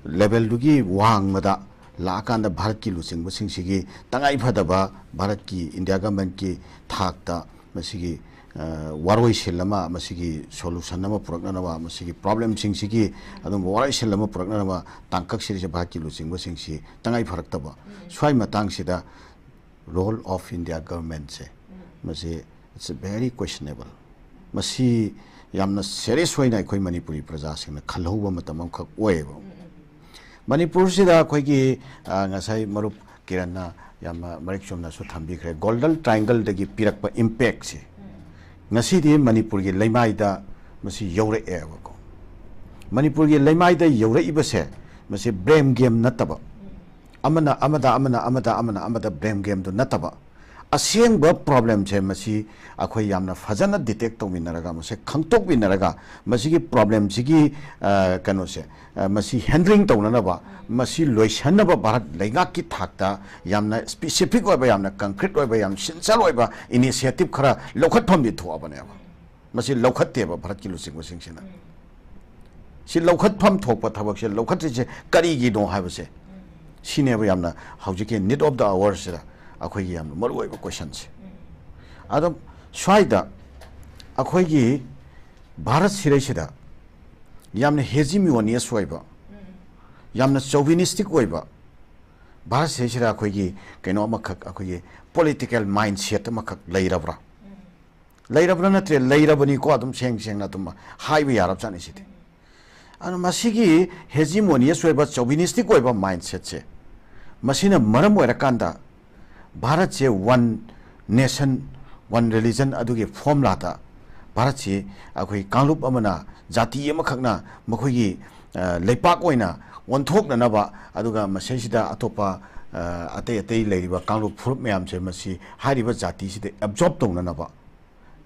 ꯂꯦꯕꯦꯜꯗꯨꯒꯤ ꯋꯥꯡꯃꯗ ꯂꯥꯛꯑꯀꯥꯟꯗ ꯚꯥꯔꯠꯀꯤ ꯂꯨꯆꯤꯡꯕꯁꯤꯡꯁꯤꯒꯤ ꯇꯉꯥꯏ ꯐꯗꯕ ꯚꯥꯔꯠꯀꯤ, ꯏꯟꯗꯤꯌꯥ ꯒꯚꯔꯟꯃꯦꯟꯠꯀꯤ ꯊꯥꯛꯇ ꯃꯁꯤꯒꯤ ꯋꯥꯔꯣꯏꯁꯤꯜ ꯑꯃ, ꯃꯁꯤꯒꯤ ꯁꯣꯂꯨꯁꯟ ꯑꯃ ꯄꯨꯔꯛꯅꯅꯕ, ꯃꯁꯤꯒꯤ ꯄ꯭ꯔꯣꯕ꯭ꯂꯦꯝꯁꯤꯡꯁꯤꯒꯤ ꯑꯗꯨꯝꯕ ꯋꯥꯔꯣꯏꯁꯤꯜ ꯑꯃ ꯄꯨꯔꯛꯅꯅꯕ ꯇꯥꯡꯀꯛ ꯁꯤꯗꯩꯁꯤꯗ ꯚꯥꯔꯠꯀꯤ ꯂꯨꯆꯤꯡꯕꯁꯤꯡꯁꯤ ꯇꯉꯥꯏ ꯐꯔꯛꯇꯕ꯫ ꯁ꯭ꯋꯥꯏ ꯃꯇꯥꯡꯁꯤꯗ role of India government ꯁꯦ, ꯃꯁꯤ it's very questionable꯫ ꯃꯁꯤ ꯌꯥꯝꯅ ꯁꯦꯔꯤꯌꯁ ꯑꯣꯏꯅ ꯑꯩꯈꯣꯏ ꯃꯅꯤꯄꯨꯔꯤ ꯄ꯭ꯔꯖꯥꯁꯤꯡꯅ ꯈꯜꯍꯧꯕ ꯃꯇꯝ ꯑꯃꯈꯛ ꯑꯣꯏꯌꯦꯕ꯫ ꯃꯅꯤꯄꯨꯔꯁꯤꯗ ꯑꯩꯈꯣꯏꯒꯤ, ꯑ, ꯉꯁꯥꯏ ꯃꯔꯨꯞ ꯀꯤꯔꯟꯅ ꯌꯥꯝꯅ ꯃꯔꯤꯛ ꯆꯨꯝꯅꯁꯨ ꯊꯝꯕꯤꯈ꯭ꯔꯦ, ꯒꯣꯜꯗꯟ ꯇ꯭ꯔꯥꯏꯡꯒꯜꯗꯒꯤ ꯄꯤꯔꯛꯄ ꯏꯝꯄꯦꯛꯁꯦ ꯉꯁꯤꯗꯤ ꯃꯅꯤꯄꯨꯔꯒꯤ ꯂꯩꯃꯥꯏꯗ ꯃꯁꯤ ꯌꯧꯔꯛꯑꯦꯕꯀꯣ꯫ ꯃꯅꯤꯄꯨꯔꯒꯤ ꯂꯩꯃꯥꯏꯗ ꯌꯧꯔꯛꯏꯕꯁꯦ ꯃꯁꯤ ꯕ꯭ꯂꯦꯝ ꯒꯦꯝ ꯅꯠꯇꯕ, ꯑꯃꯅ ꯑꯃꯗ, ꯑꯃꯅ ꯑꯃꯗ, ꯑꯃꯅ ꯑꯃꯗ ꯕ꯭ꯂꯦꯝ ꯒꯦꯝꯗꯨ ꯅꯠꯇꯕ, ꯑꯁꯦꯡꯕ ꯄ꯭ꯔꯣꯕ꯭ꯂꯦꯝꯁꯦ ꯃꯁꯤ ꯑꯩꯈꯣꯏ ꯌꯥꯝꯅ ꯐꯖꯅ ꯗꯤꯇꯦꯛ ꯇꯧꯃꯤꯟꯅꯔꯒ, ꯃꯁꯤ ꯈꯪꯗꯣꯛꯃꯤꯟꯅꯔꯒ, ꯃꯁꯤꯒꯤ ꯄ꯭ꯔꯣꯕ꯭ꯂꯦꯝꯁꯤꯒꯤ, ꯑ, ꯀꯩꯅꯣꯁꯦ, ꯑ, ꯃꯁꯤ ꯍꯦꯟꯗ꯭ꯔꯤꯡ ꯇꯧꯅꯅꯕ, ꯃꯁꯤ ꯂꯣꯏꯁꯟꯅꯕ ꯚꯥꯔꯠ ꯂꯩꯉꯥꯛꯀꯤ ꯊꯥꯛꯇ ꯌꯥꯝꯅ ꯁ꯭ꯄꯦꯁꯤꯐꯤꯛ ꯑꯣꯏꯕ, ꯌꯥꯝꯅ ꯀꯪꯀ꯭ꯔꯤꯠ ꯑꯣꯏꯕ, ꯌꯥꯝ ꯁꯤꯟꯁꯔ ꯑꯣꯏꯕ ꯏꯅꯤꯁꯤꯌꯦꯇꯤꯞ ꯈꯔ ꯂꯧꯈꯠꯐꯝꯗꯤ ꯊꯣꯛꯑꯕꯅꯦꯕ꯫ ꯃꯁꯤ ꯂꯧꯈꯠꯇꯦꯕ ꯚꯥꯔꯠꯀꯤ ꯂꯨꯆꯤꯡꯕꯁꯤꯡꯁꯤꯅ꯫ ꯁꯤ ꯂꯧꯈꯠꯐꯝ ꯊꯣꯛꯄ ꯊꯕꯛꯁꯦ ꯂꯧꯈꯠꯇ꯭ꯔꯤꯁꯦ ꯀꯔꯤꯒꯤꯅꯣ ꯍꯥꯏꯕꯁꯦ, ꯁꯤꯅꯦꯕ ꯌꯥꯝꯅ ꯍꯧꯖꯤꯛꯀꯤ need of the hour ꯁꯤꯗ ꯑꯩꯈꯣꯏꯒꯤ ꯌꯥꯝꯅ ꯃꯔꯨꯑꯣꯏꯕ ꯀꯣꯏꯁꯟꯁꯦ꯫ ꯑꯗꯣ ꯁ꯭ꯋꯥꯏꯗ ꯑꯩꯈꯣꯏꯒꯤ ꯚꯥꯔꯠ ꯁꯤꯔꯩꯁꯤꯗ ꯌꯥꯝꯅ ꯍꯦꯖꯤꯃꯣꯅꯤꯌꯁ ꯑꯣꯏꯕ, ꯌꯥꯝꯅ ꯆꯣꯚꯤꯅꯤꯁꯇꯤꯛ ꯑꯣꯏꯕ, ꯚꯥꯔꯠ ꯁꯤꯔꯩꯁꯤꯗ ꯑꯩꯈꯣꯏꯒꯤ ꯀꯩꯅꯣ ꯑꯃꯈꯛ, ꯑꯩꯈꯣꯏꯒꯤ ꯄꯣꯂꯤꯇꯤꯀꯦꯜ ꯃꯥꯏꯟꯁꯦꯠ ꯑꯃꯈꯛ ꯂꯩꯔꯕ꯭ꯔꯥ? ꯂꯩꯔꯕ꯭ꯔꯥ ꯅꯠꯇ꯭ꯔꯦ, ꯂꯩꯔꯕꯅꯤꯀꯣ, ꯑꯗꯨꯝ ꯁꯦꯡ ꯁꯦꯡꯅ ꯑꯗꯨꯝ ꯍꯥꯏꯕ ꯌꯥꯔꯕꯖꯥꯠꯅꯤ ꯁꯤꯗꯤ꯫ ꯑꯗꯨꯅ ꯃꯁꯤꯒꯤ ꯍꯦꯖꯤꯃꯣꯅꯤꯌꯁ ꯑꯣꯏꯕ, ꯆꯣꯚꯤꯅꯤꯁꯇꯤꯛ ꯑꯣꯏꯕ ꯃꯥꯏꯟꯁꯦꯠꯁꯦ, ꯃꯁꯤꯅ ꯃꯔꯝ ꯑꯣꯏꯔꯀꯥꯟꯗ ꯚꯥꯔꯠꯁꯦ ꯋꯟ ꯅꯦꯁꯟ, ꯋꯟ ꯔꯤꯂꯤꯖꯟ ꯑꯗꯨꯒꯤ ꯐꯣꯔꯃꯨꯂꯥꯗ ꯚꯥꯔꯠꯁꯤ ꯑꯩꯈꯣꯏ ꯀꯥꯡꯂꯨꯞ ꯑꯃꯅ, ꯖꯥꯇꯤ ꯑꯃꯈꯛꯅ ꯃꯈꯣꯏꯒꯤ, ꯑ, ꯂꯩꯄꯥꯛ ꯑꯣꯏꯅ ꯑꯣꯟꯊꯣꯛꯅꯅꯕ, ꯑꯗꯨꯒ ꯃꯁꯤꯁꯤꯗ ꯑꯇꯣꯞꯄ, ꯑ, ꯑꯇꯩ ꯑꯇꯩ ꯂꯩꯔꯤꯕ ꯀꯥꯡꯂꯨꯞ ꯐꯨꯔꯨꯞ ꯃꯌꯥꯝꯁꯦ ꯃꯁꯤ ꯍꯥꯏꯔꯤꯕ ꯖꯥꯇꯤꯁꯤꯗ ꯑꯦꯕꯖꯣꯔꯞ ꯇꯧꯅꯅꯕ,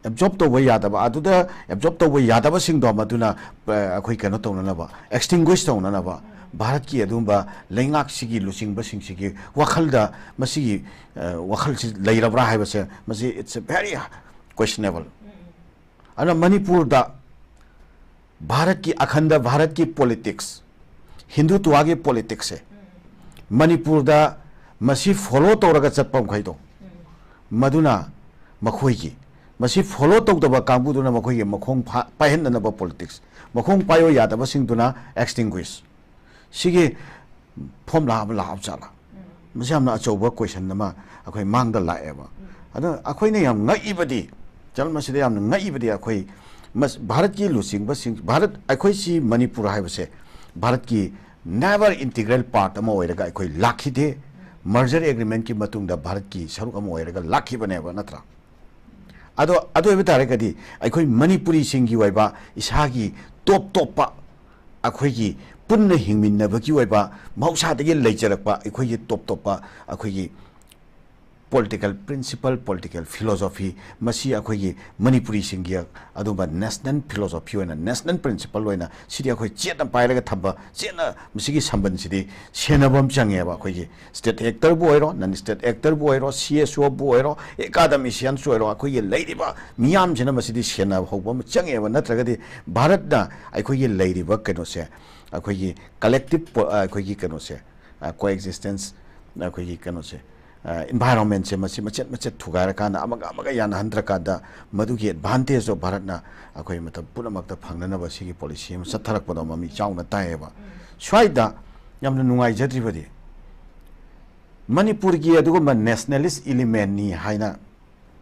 ꯑꯦꯕꯖꯣꯔꯞ ꯇꯧꯕ ꯌꯥꯗꯕ, ꯑꯗꯨꯗ ꯑꯦꯕꯖꯣꯔꯞ ꯇꯧꯕ ꯌꯥꯗꯕꯁꯤꯡꯗꯣ ꯃꯗꯨꯅ, ꯑ, ꯑꯩꯈꯣꯏ ꯀꯩꯅꯣ ꯇꯧꯅꯅꯕ, ꯑꯦꯛꯁꯇꯤꯡꯒ꯭ꯋꯤꯁ ꯇꯧꯅꯅꯕ ꯚꯥꯔꯠꯀꯤ ꯑꯗꯨꯒꯨꯝꯕ ꯂꯩꯉꯥꯛꯁꯤꯒꯤ ꯂꯨꯆꯤꯡꯕꯁꯤꯡꯁꯤꯒꯤ ꯋꯥꯈꯜꯗ ꯃꯁꯤꯒꯤ, ꯑ, ꯋꯥꯈꯜꯁꯤ ꯂꯩꯔꯕ꯭ꯔꯥ ꯍꯥꯏꯕꯁꯦ, ꯃꯁꯤ it's a very questionable. ꯑꯗꯨꯅ ꯃꯅꯤꯄꯨꯔꯗ ꯚꯥꯔꯠꯀꯤ, ꯑꯈꯟꯗ ꯚꯥꯔꯠꯀꯤ ꯄꯣꯂꯤꯇꯤꯛꯁ, ꯍꯤꯟꯗꯨꯇ꯭ꯋꯥꯒꯤ ꯄꯣꯂꯤꯇꯤꯛꯁꯁꯦ ꯃꯅꯤꯄꯨꯔꯗ ꯃꯁꯤ ꯐꯣꯂꯣ ꯇꯧꯔꯒ ꯆꯠꯄ ꯃꯈꯩꯗꯣ, ꯃꯗꯨꯅ ꯃꯈꯣꯏꯒꯤ, ꯃꯁꯤ ꯐꯣꯂꯣ ꯇꯧꯗꯕ ꯀꯥꯡꯕꯨꯗꯨꯅ ꯃꯈꯣꯏꯒꯤ ꯃꯈꯣꯡ ꯐꯥ-, ꯄꯥꯏꯍꯟꯅꯅꯕ ꯄꯣꯂꯤꯇꯤꯛꯁ, ꯃꯈꯣꯡ ꯄꯥꯏꯌꯣ ꯌꯥꯗꯕꯁꯤꯡꯗꯨꯅ ꯑꯦꯛꯁꯇꯤꯡꯒ꯭ꯋꯤꯁ꯫ ꯁꯤꯒꯤ ꯐꯣꯝꯂꯥ ꯑꯃ ꯂꯥꯛꯑꯕ ꯖꯥꯠꯂꯥ? ꯃꯁꯤ ꯌꯥꯝꯅ ꯑꯆꯧꯕ ꯀꯣꯏꯁꯟ ꯑꯃ ꯑꯩꯈꯣꯏ ꯃꯥꯡꯗ ꯂꯥꯛꯑꯦꯕ꯫ ꯑꯗꯣ ꯑꯩꯈꯣꯏꯅ ꯌꯥꯝ ꯉꯛꯏꯕꯗꯤ, ꯖꯔꯅꯦꯜ ꯑꯁꯤꯗ ꯌꯥꯝꯅ ꯉꯛꯏꯕꯗꯤ, ꯑꯩꯈꯣꯏ ꯃꯁ-, ꯚꯥꯔꯠꯀꯤ ꯂꯨꯆꯤꯡꯕꯁꯤꯡ, ꯚꯥꯔꯠ, ꯑꯩꯈꯣꯏꯁꯤ ꯃꯅꯤꯄꯨꯔ ꯍꯥꯏꯕꯁꯦ ꯚꯥꯔꯠꯀꯤ ꯅꯦꯕꯔ ꯏꯟꯇꯤꯒ꯭ꯔꯦꯜ ꯄꯥꯔꯠ ꯑꯃ ꯑꯣꯏꯔꯒ ꯑꯩꯈꯣꯏ ꯂꯥꯛꯈꯤꯗꯦ꯫ ꯃꯔꯖꯔ ꯑꯦꯒ꯭ꯔꯤꯃꯦꯟꯠꯀꯤ ꯃꯇꯨꯡꯗ ꯚꯥꯔꯠꯀꯤ ꯁꯔꯨꯛ ꯑꯃ ꯑꯣꯏꯔꯒ ꯂꯥꯛꯈꯤꯕꯅꯦꯕ, ꯅꯠꯇ꯭ꯔꯥ? ꯑꯗꯣ, ꯑꯗꯨ ꯑꯣꯏꯕ ꯇꯥꯔꯒꯗꯤ ꯑꯩꯈꯣꯏ ꯃꯅꯤꯄꯨꯔꯤꯁꯤꯡꯒꯤ ꯑꯣꯏꯕ ꯏꯁꯥꯒꯤ ꯇꯣꯞ ꯇꯣꯞꯄ, ꯑꯩꯈꯣꯏꯒꯤ ꯄꯨꯟꯅ ꯍꯤꯡꯃꯤꯟꯅꯕꯒꯤ ꯑꯣꯏꯕ ꯃꯍꯧꯁꯥꯗꯒꯤ ꯂꯩꯖꯔꯛꯄ ꯑꯩꯈꯣꯏꯒꯤ ꯇꯣꯞ ꯇꯣꯞꯄ ꯑꯩꯈꯣꯏꯒꯤ ꯄꯣꯂꯤꯇꯤꯀꯦꯜ ꯄ꯭ꯔꯤꯟꯁꯤꯄꯜ, ꯄꯣꯂꯤꯇꯤꯀꯦꯜ ꯐꯤꯂꯣꯁꯣꯐꯤ, ꯃꯁꯤ ꯑꯩꯈꯣꯏꯒꯤ ꯃꯅꯤꯄꯨꯔꯤꯁꯤꯡꯒꯤ ꯑꯗꯨꯝꯕ ꯅꯦꯁꯅꯦꯜ ꯐꯤꯂꯣꯁꯣꯐꯤ ꯑꯣꯏꯅ, ꯅꯦꯁꯅꯦꯜ ꯄ꯭ꯔꯤꯟꯁꯤꯄꯜ ꯑꯣꯏꯅ ꯁꯤꯗꯤ ꯑꯩꯈꯣꯏ ꯆꯦꯠꯅ ꯄꯥꯏꯔꯒ ꯊꯝꯕ, ꯆꯦꯠꯅ ꯃꯁꯤꯒꯤ ꯁꯝꯕꯟꯁꯤꯗꯤ ꯁꯦꯟꯅꯕ ꯑꯃ ꯆꯪꯉꯦꯕ꯫ ꯑꯩꯈꯣꯏꯒꯤ ꯁ꯭ꯇꯦꯠ ꯑꯦꯛꯇꯔꯕꯨ ꯑꯣꯏꯔꯣ, ꯅꯟ ꯁ꯭ꯇꯦꯠ ꯑꯦꯛꯇꯔꯕꯨ ꯑꯣꯏꯔꯣ, ꯁꯤ ꯑꯦꯁ ꯑꯣꯕꯨ ꯑꯣꯏꯔꯣ, ꯑꯦꯀꯥꯗꯃꯤꯁꯤꯌꯟꯁꯨ ꯑꯣꯏꯔꯣ, ꯑꯩꯈꯣꯏꯒꯤ ꯂꯩꯔꯤꯕ ꯃꯤꯌꯥꯝꯁꯤꯅ ꯃꯁꯤꯗꯤ ꯁꯦꯟꯅꯍꯧꯕ ꯑꯃ ꯆꯪꯉꯦꯕ꯫ ꯅꯠꯇ꯭ꯔꯒꯗꯤ ꯚꯥꯔꯠꯅ ꯑꯩꯈꯣꯏꯒꯤ ꯂꯩꯔꯤꯕ ꯀꯩꯅꯣꯁꯦ, ꯑꯩꯈꯣꯏꯒꯤ ꯀꯂꯦꯛꯇꯤꯞ ꯄꯣ-, ꯑꯩꯈꯣꯏꯒꯤ ꯀꯩꯅꯣꯁꯦ, ꯀꯣ ꯑꯦꯛꯖꯤꯁꯇꯦꯟꯁ, ꯑꯩꯈꯣꯏꯒꯤ ꯀꯩꯅꯣꯁꯦ, ꯑꯦꯟꯚꯥꯏꯔꯣꯟꯃꯦꯟꯁꯦ ꯃꯁꯤ ꯃꯆꯦꯠ ꯃꯆꯦꯠ ꯊꯨꯒꯥꯏꯔꯀꯥꯟꯗ, ꯑꯃꯒ ꯑꯃꯒ ꯌꯥꯅꯍꯟꯗ꯭ꯔꯀꯥꯟꯗ, ꯃꯗꯨꯒꯤ ꯑꯦꯗꯚꯥꯟꯇꯦꯖꯇꯣ ꯚꯥꯔꯠꯅ ꯑꯩꯈꯣꯏ ꯃꯇꯝ ꯄꯨꯝꯅꯃꯛꯇ ꯐꯪꯅꯅꯕ ꯁꯤꯒꯤ ꯄꯣꯂꯤꯁꯤ ꯑꯃ ꯆꯠꯊꯔꯛꯄꯗꯣ ꯃꯃꯤ ꯆꯥꯎꯅ ꯇꯥꯏꯌꯦꯕ꯫ ꯁ꯭ꯋꯥꯏꯗ ꯌꯥꯝꯅ ꯅꯨꯡꯉꯥꯏꯖꯗ꯭ꯔꯤꯕꯗꯤ, ꯃꯅꯤꯄꯨꯔꯒꯤ ꯑꯗꯨꯒꯨꯝꯕ ꯅꯦꯁꯅꯦꯂꯤꯁ ꯏꯂꯤꯃꯦꯟꯅꯤ ꯍꯥꯏꯅ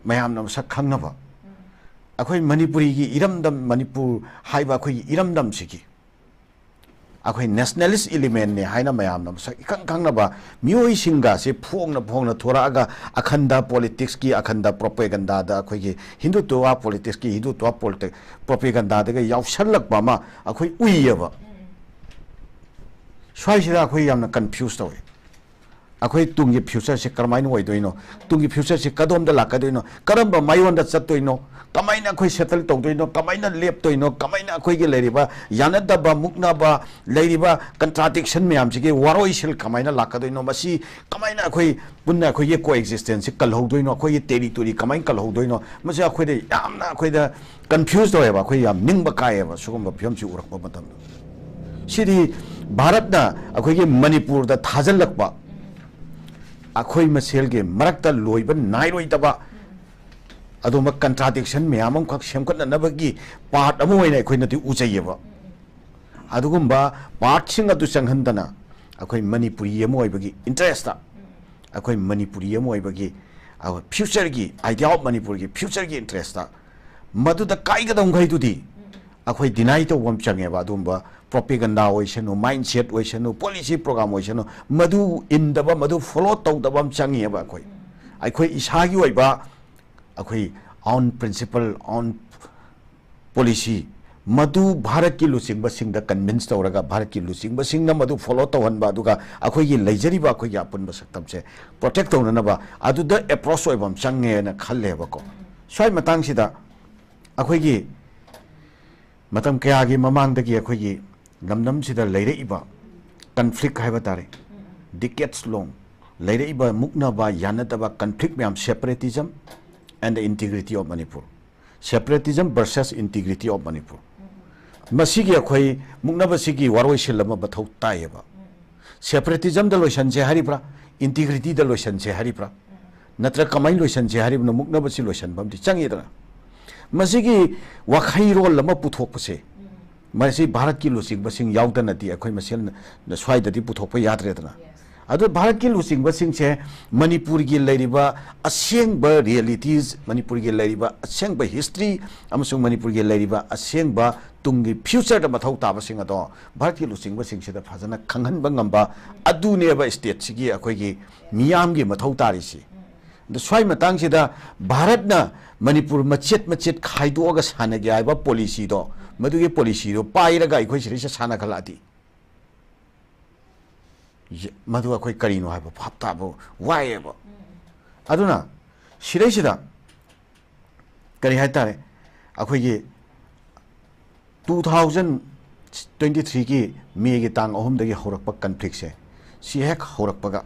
ꯃꯌꯥꯝꯅ ꯃꯁꯛ ꯈꯪꯅꯕ, ꯑꯩꯈꯣꯏ ꯃꯅꯤꯄꯨꯔꯤꯒꯤ ꯏꯔꯝꯗꯝ, ꯃꯅꯤꯄꯨꯔ ꯍꯥꯏꯕ ꯑꯩꯈꯣꯏꯒꯤ ꯏꯔꯝꯗꯝꯁꯤꯒꯤ ꯑꯩꯈꯣꯏ ꯅꯦꯁꯅꯦꯂꯤꯁ ꯏꯂꯤꯃꯦꯟꯅꯦ ꯍꯥꯏꯅ ꯃꯌꯥꯝꯅ ꯃꯁꯛ ꯏꯈꯪ ꯈꯪꯅꯕ ꯃꯤꯑꯣꯏꯁꯤꯡꯒꯁꯦ ꯐꯣꯡꯅ ꯐꯣꯡꯅ ꯊꯣꯔꯛꯑꯒ ꯑꯈꯟꯗ ꯄꯣꯂꯤꯇꯤꯛꯁꯀꯤ, ꯑꯈꯟꯗ ꯄ꯭ꯔꯣꯄꯦꯒꯟꯗꯥꯗ, ꯑꯩꯈꯣꯏꯒꯤ ꯍꯤꯟꯗꯨꯇ꯭ꯋ ꯄꯣꯂꯤꯇꯤꯛꯁꯀꯤ, ꯍꯤꯟꯗꯨꯇ꯭ꯋ ꯄ꯭ꯔꯣꯄꯦꯒꯟꯗꯥꯗꯒ ꯌꯥꯎꯁꯜꯂꯛꯄ ꯑꯃ ꯑꯩꯈꯣꯏ ꯎꯏꯌꯦꯕ꯫ ꯁ꯭ꯋꯥꯏꯁꯤꯗ ꯑꯩꯈꯣꯏ ꯌꯥꯝꯅ ꯀꯟꯐ꯭ꯌꯨꯁ ꯇꯧꯋꯦ꯫ ꯑꯩꯈꯣꯏ ꯇꯨꯡꯒꯤ ꯐ꯭ꯌꯨꯆꯔꯁꯦ ꯀꯔꯝꯍꯥꯏꯅ ꯑꯣꯏꯗꯣꯏꯅꯣ? ꯇꯨꯡꯒꯤ ꯐ꯭ꯌꯨꯆꯔꯁꯦ ꯀꯗꯣꯝꯗ ꯂꯥꯛꯀꯗꯣꯏꯅꯣ? ꯀꯔꯝꯕ ꯃꯥꯏꯌꯣꯟꯗ ꯆꯠꯇꯣꯏꯅꯣ? ꯀꯃꯥꯏꯅ ꯑꯩꯈꯣꯏ ꯁꯦꯇꯜ ꯇꯧꯗꯣꯏꯅꯣ? ꯀꯃꯥꯏꯅ ꯂꯦꯞꯇꯣꯏꯅꯣ? ꯀꯃꯥꯏꯅ ꯑꯩꯈꯣꯏꯒꯤ ꯂꯩꯔꯤꯕ ꯌꯥꯅꯗꯕ, ꯃꯨꯛꯅꯕ, ꯂꯩꯔꯤꯕ ꯀꯟꯇ꯭ꯔꯥꯗꯤꯛꯁꯟ ꯃꯌꯥꯝꯁꯤꯒꯤ ꯋꯥꯔꯣꯏꯁꯤꯜ ꯀꯃꯥꯏꯅ ꯂꯥꯛꯀꯗꯣꯏꯅꯣ? ꯃꯁꯤ ꯀꯃꯥꯏꯅ ꯑꯩꯈꯣꯏ ꯄꯨꯟꯅ ꯑꯩꯈꯣꯏꯒꯤ ꯀꯣ ꯑꯦꯛꯖꯤꯁꯇꯦꯟꯁꯁꯤ ꯀꯜꯍꯧꯗꯣꯏꯅꯣ? ꯑꯩꯈꯣꯏꯒꯤ ꯇꯦꯔꯤꯇꯣꯔꯤ ꯀꯃꯥꯏꯅ ꯀꯜꯍꯧꯗꯣꯏꯅꯣ? ꯃꯁꯤ ꯑꯩꯈꯣꯏꯗ ꯌꯥꯝꯅ ꯑꯩꯈꯣꯏꯗ ꯀꯟꯐ꯭ꯌꯨꯁ ꯇꯧꯋꯦꯕ꯫ ꯑꯩꯈꯣꯏ ꯌꯥꯝ ꯅꯤꯡꯕ ꯀꯥꯏꯌꯦꯕ ꯁꯤꯒꯨꯝꯕ ꯐꯤꯕꯝꯁꯤ ꯎꯔꯛꯄ ꯃꯇꯝꯗ꯫ ꯁꯤꯗꯤ ꯚꯥꯔꯠꯅ ꯑꯩꯈꯣꯏꯒꯤ ꯃꯅꯤꯄꯨꯔꯗ ꯊꯥꯖꯤꯜꯂꯛꯄ ꯑꯩꯈꯣꯏ ꯃꯁꯦꯜꯒꯤ ꯃꯔꯛꯇ ꯂꯣꯏꯕ ꯅꯥꯏꯔꯣꯏꯗꯕ ꯑꯗꯨꯒꯨꯝꯕ ꯀꯟꯇ꯭ꯔꯥꯗꯤꯛꯁꯟ ꯃꯌꯥꯝ ꯑꯃꯈꯛ ꯁꯦꯝꯒꯠꯅꯅꯕꯒꯤ ꯄꯥꯔꯠ ꯑꯃ ꯑꯣꯏꯅ ꯑꯩꯈꯣꯏꯅꯗꯤ ꯎꯖꯩꯌꯦꯕ꯫ ꯑꯗꯨꯒꯨꯝꯕ ꯄꯥꯔꯠꯁꯤꯡ ꯑꯗꯨ ꯆꯪꯍꯟꯗꯅ ꯑꯩꯈꯣꯏ ꯃꯅꯤꯄꯨꯔꯤ ꯑꯃ ꯑꯣꯏꯕꯒꯤ ꯏꯟꯇꯔꯦꯁꯇ, ꯑꯩꯈꯣꯏ ꯃꯅꯤꯄꯨꯔꯤ ꯑꯃ ꯑꯣꯏꯕꯒꯤ ꯐ꯭ꯌꯨꯆꯔꯒꯤ, idea of ꯃꯅꯤꯄꯨꯔꯒꯤ ꯐ꯭ꯌꯨꯆꯔꯒꯤ ꯏꯟꯇꯔꯦꯁꯇ ꯃꯗꯨꯗ ꯀꯥꯏꯒꯗꯧꯈꯩꯗꯨꯗꯤ ꯑꯩꯈꯣꯏ ꯗꯤꯅꯥꯏ ꯇꯧꯕ ꯑꯃ ꯆꯪꯉꯦꯕ꯫ ꯑꯗꯨꯒꯨꯝꯕ ꯄ꯭ꯔꯣꯄꯦꯒꯟꯗꯥ ꯑꯣꯏꯁꯅꯨ, ꯃꯥꯏꯟꯁꯦꯠ ꯑꯣꯏꯁꯅꯨ, ꯄꯣꯂꯤꯁꯤ ꯄ꯭ꯔꯣꯒ꯭ꯔꯥꯝ ꯑꯣꯏꯁꯅꯨ, ꯃꯗꯨ ꯏꯟꯗꯕ, ꯃꯗꯨ ꯐꯣꯂꯣ ꯇꯧꯗꯕ ꯑꯃ ꯆꯪꯉꯦꯕ꯫ ꯑꯩꯈꯣꯏ, ꯑꯩꯈꯣꯏ ꯏꯁꯥꯒꯤ ꯑꯣꯏꯕ, ꯑꯩꯈꯣꯏ ꯑꯣꯟ ꯄ꯭ꯔꯤꯟꯁꯤꯄꯜ, ꯑꯣꯟ ꯄꯣꯂꯤꯁꯤ, ꯃꯗꯨ ꯚꯥꯔꯠꯀꯤ ꯂꯨꯆꯤꯡꯕꯁꯤꯡꯗ ꯀꯟꯚꯤꯟꯁ ꯇꯧꯔꯒ, ꯚꯥꯔꯠꯀꯤ ꯂꯨꯆꯤꯡꯕꯁꯤꯡꯅ ꯃꯗꯨ ꯐꯣꯂꯣ ꯇꯧꯍꯟꯕ, ꯑꯗꯨꯒ ꯑꯩꯈꯣꯏꯒꯤ ꯂꯩꯖꯔꯤꯕ ꯑꯩꯈꯣꯏꯒꯤ ꯑꯄꯨꯟꯕ ꯁꯛꯇꯝꯁꯦ ꯄ꯭ꯔꯣꯇꯦꯛ ꯇꯧꯅꯅꯕ ꯑꯗꯨꯗ ꯑꯦꯄ꯭ꯔꯣꯁ ꯑꯣꯏꯕ ꯑꯃ ꯆꯪꯉꯦꯅ ꯈꯜꯂꯦꯕꯀꯣ꯫ ꯁ꯭ꯋꯥꯏ ꯃꯇꯥꯡꯁꯤꯗ ꯑꯩꯈꯣꯏꯒꯤ ꯃꯇꯝ ꯀꯌꯥꯒꯤ ꯃꯃꯥꯡꯗꯒꯤ ꯑꯩꯈꯣꯏꯒꯤ ꯂꯝꯗꯝꯁꯤꯗ ꯂꯩꯔꯛꯏꯕ ꯀꯟꯐ꯭ꯂꯤꯛ ꯍꯥꯏꯕ ꯇꯥꯔꯦ, ꯗꯤꯀꯦꯠꯁ ꯂꯣꯡ ꯂꯩꯔꯛꯏꯕ ꯃꯨꯛꯅꯕ, ꯌꯥꯅꯗꯕ ꯀꯟꯐ꯭ꯂꯤꯛ ꯃꯌꯥꯝ, separation and the integrity of Manipur, separation versus integrity of Manipur, ꯃꯁꯤꯒꯤ ꯑꯩꯈꯣꯏ ꯃꯨꯛꯅꯕꯁꯤꯒꯤ ꯋꯥꯔꯣꯏꯁꯤꯜ ꯑꯃ ꯃꯊꯧ ꯇꯥꯏꯌꯦꯕ꯫ ꯁꯦꯄꯔꯦꯇꯤꯖꯝꯗ ꯂꯣꯏꯁꯟꯁꯦ ꯍꯥꯏꯔꯤꯕ꯭ꯔꯥ, ꯏꯟꯇꯤꯒ꯭ꯔꯤꯇꯤꯗ ꯂꯣꯏꯁꯟꯁꯦ ꯍꯥꯏꯔꯤꯕ꯭ꯔꯥ, ꯅꯠꯇ꯭ꯔꯒ ꯀꯃꯥꯏꯅ ꯂꯣꯏꯁꯟꯁꯦ ꯍꯥꯏꯔꯤꯕꯅꯣ? ꯃꯨꯛꯅꯕꯁꯤ ꯂꯣꯏꯁꯟꯕ ꯑꯃꯗꯤ ꯆꯪꯉꯤꯗꯅ꯫ ꯃꯁꯤꯒꯤ ꯋꯥꯈꯩꯔꯣꯜ ꯑꯃ ꯄꯨꯊꯣꯛꯄꯁꯦ, ꯃꯁꯤ ꯚꯥꯔꯠꯀꯤ ꯂꯨꯆꯤꯡꯕꯁꯤꯡ ꯌꯥꯎꯗꯅꯗꯤ ꯑꯩꯈꯣꯏ ꯃꯁꯦꯜ ꯁ꯭ꯋꯥꯏꯗꯗꯤ ꯄꯨꯊꯣꯛꯄ ꯌꯥꯗ꯭ꯔꯦꯗꯅ꯫ ꯑꯗꯨ ꯚꯥꯔꯠꯀꯤ ꯂꯨꯆꯤꯡꯕꯁꯤꯡꯁꯦ ꯃꯅꯤꯄꯨꯔꯒꯤ ꯂꯩꯔꯤꯕ ꯑꯁꯦꯡꯕ ꯔꯤꯌꯦꯂꯤꯇꯤꯁ, ꯃꯅꯤꯄꯨꯔꯒꯤ ꯂꯩꯔꯤꯕ ꯑꯁꯦꯡꯕ ꯍꯤꯁꯇ꯭ꯔꯤ ꯑꯃꯁꯨꯡ ꯃꯅꯤꯄꯨꯔꯒꯤ ꯂꯩꯔꯤꯕ ꯑꯁꯦꯡꯕ ꯇꯨꯡꯒꯤ ꯐ꯭ꯌꯨꯆꯔꯗ ꯃꯊꯧ ꯇꯥꯕꯁꯤꯡ ꯑꯗꯣ ꯚꯥꯔꯠꯀꯤ ꯂꯨꯆꯤꯡꯕꯁꯤꯡꯁꯤꯗ ꯐꯖꯅ ꯈꯪꯍꯟꯕ ꯉꯝꯕ, ꯑꯗꯨꯅꯦꯕ ꯁ꯭ꯇꯦꯠꯁꯤꯒꯤ ꯑꯩꯈꯣꯏꯒꯤ ꯃꯤꯌꯥꯝꯒꯤ ꯃꯊꯧ ꯇꯥꯔꯤꯁꯤ꯫ ꯑꯗꯣ ꯁ꯭ꯋꯥꯏ ꯃꯇꯥꯡꯁꯤꯗ ꯚꯥꯔꯠꯅ ꯃꯅꯤꯄꯨꯔ ꯃꯆꯦꯠ ꯃꯆꯦꯠ ꯈꯥꯏꯗꯣꯛꯑꯒ ꯁꯥꯟꯅꯒꯦ ꯍꯥꯏꯕ ꯄꯣꯂꯤꯁꯤꯗꯣ, ꯃꯗꯨꯒꯤ ꯄꯣꯂꯤꯁꯤꯗꯣ ꯄꯥꯏꯔꯒ ꯑꯩꯈꯣꯏ ꯁꯤꯗꯩꯁꯤꯗ ꯁꯥꯟꯅꯈꯠꯂꯛꯑꯗꯤ, ꯌꯦ-, ꯃꯗꯨ ꯑꯩꯈꯣꯏ ꯀꯔꯤꯅꯣ ꯍꯥꯏꯕ ꯚꯥꯞ ꯇꯥꯕ ꯋꯥꯏꯌꯦꯕ꯫ ꯑꯗꯨꯅ ꯁꯤꯗꯩꯁꯤꯗ ꯀꯔꯤ ꯍꯥꯏꯇꯥꯔꯦ, ꯑꯩꯈꯣꯏꯒꯤ ꯇꯨ ꯊꯥꯎꯖꯟ ꯇ꯭ꯋꯦꯟꯇꯤ ꯊ꯭ꯔꯤꯒꯤ ꯃꯦꯒꯤ ꯇꯥꯡ ꯑꯍꯨꯝꯗꯒꯤ ꯍꯧꯔꯛꯄ ꯀꯟꯐ꯭ꯂꯤꯛꯁꯦ, ꯁꯤ ꯍꯦꯛ ꯍꯧꯔꯛꯄꯒ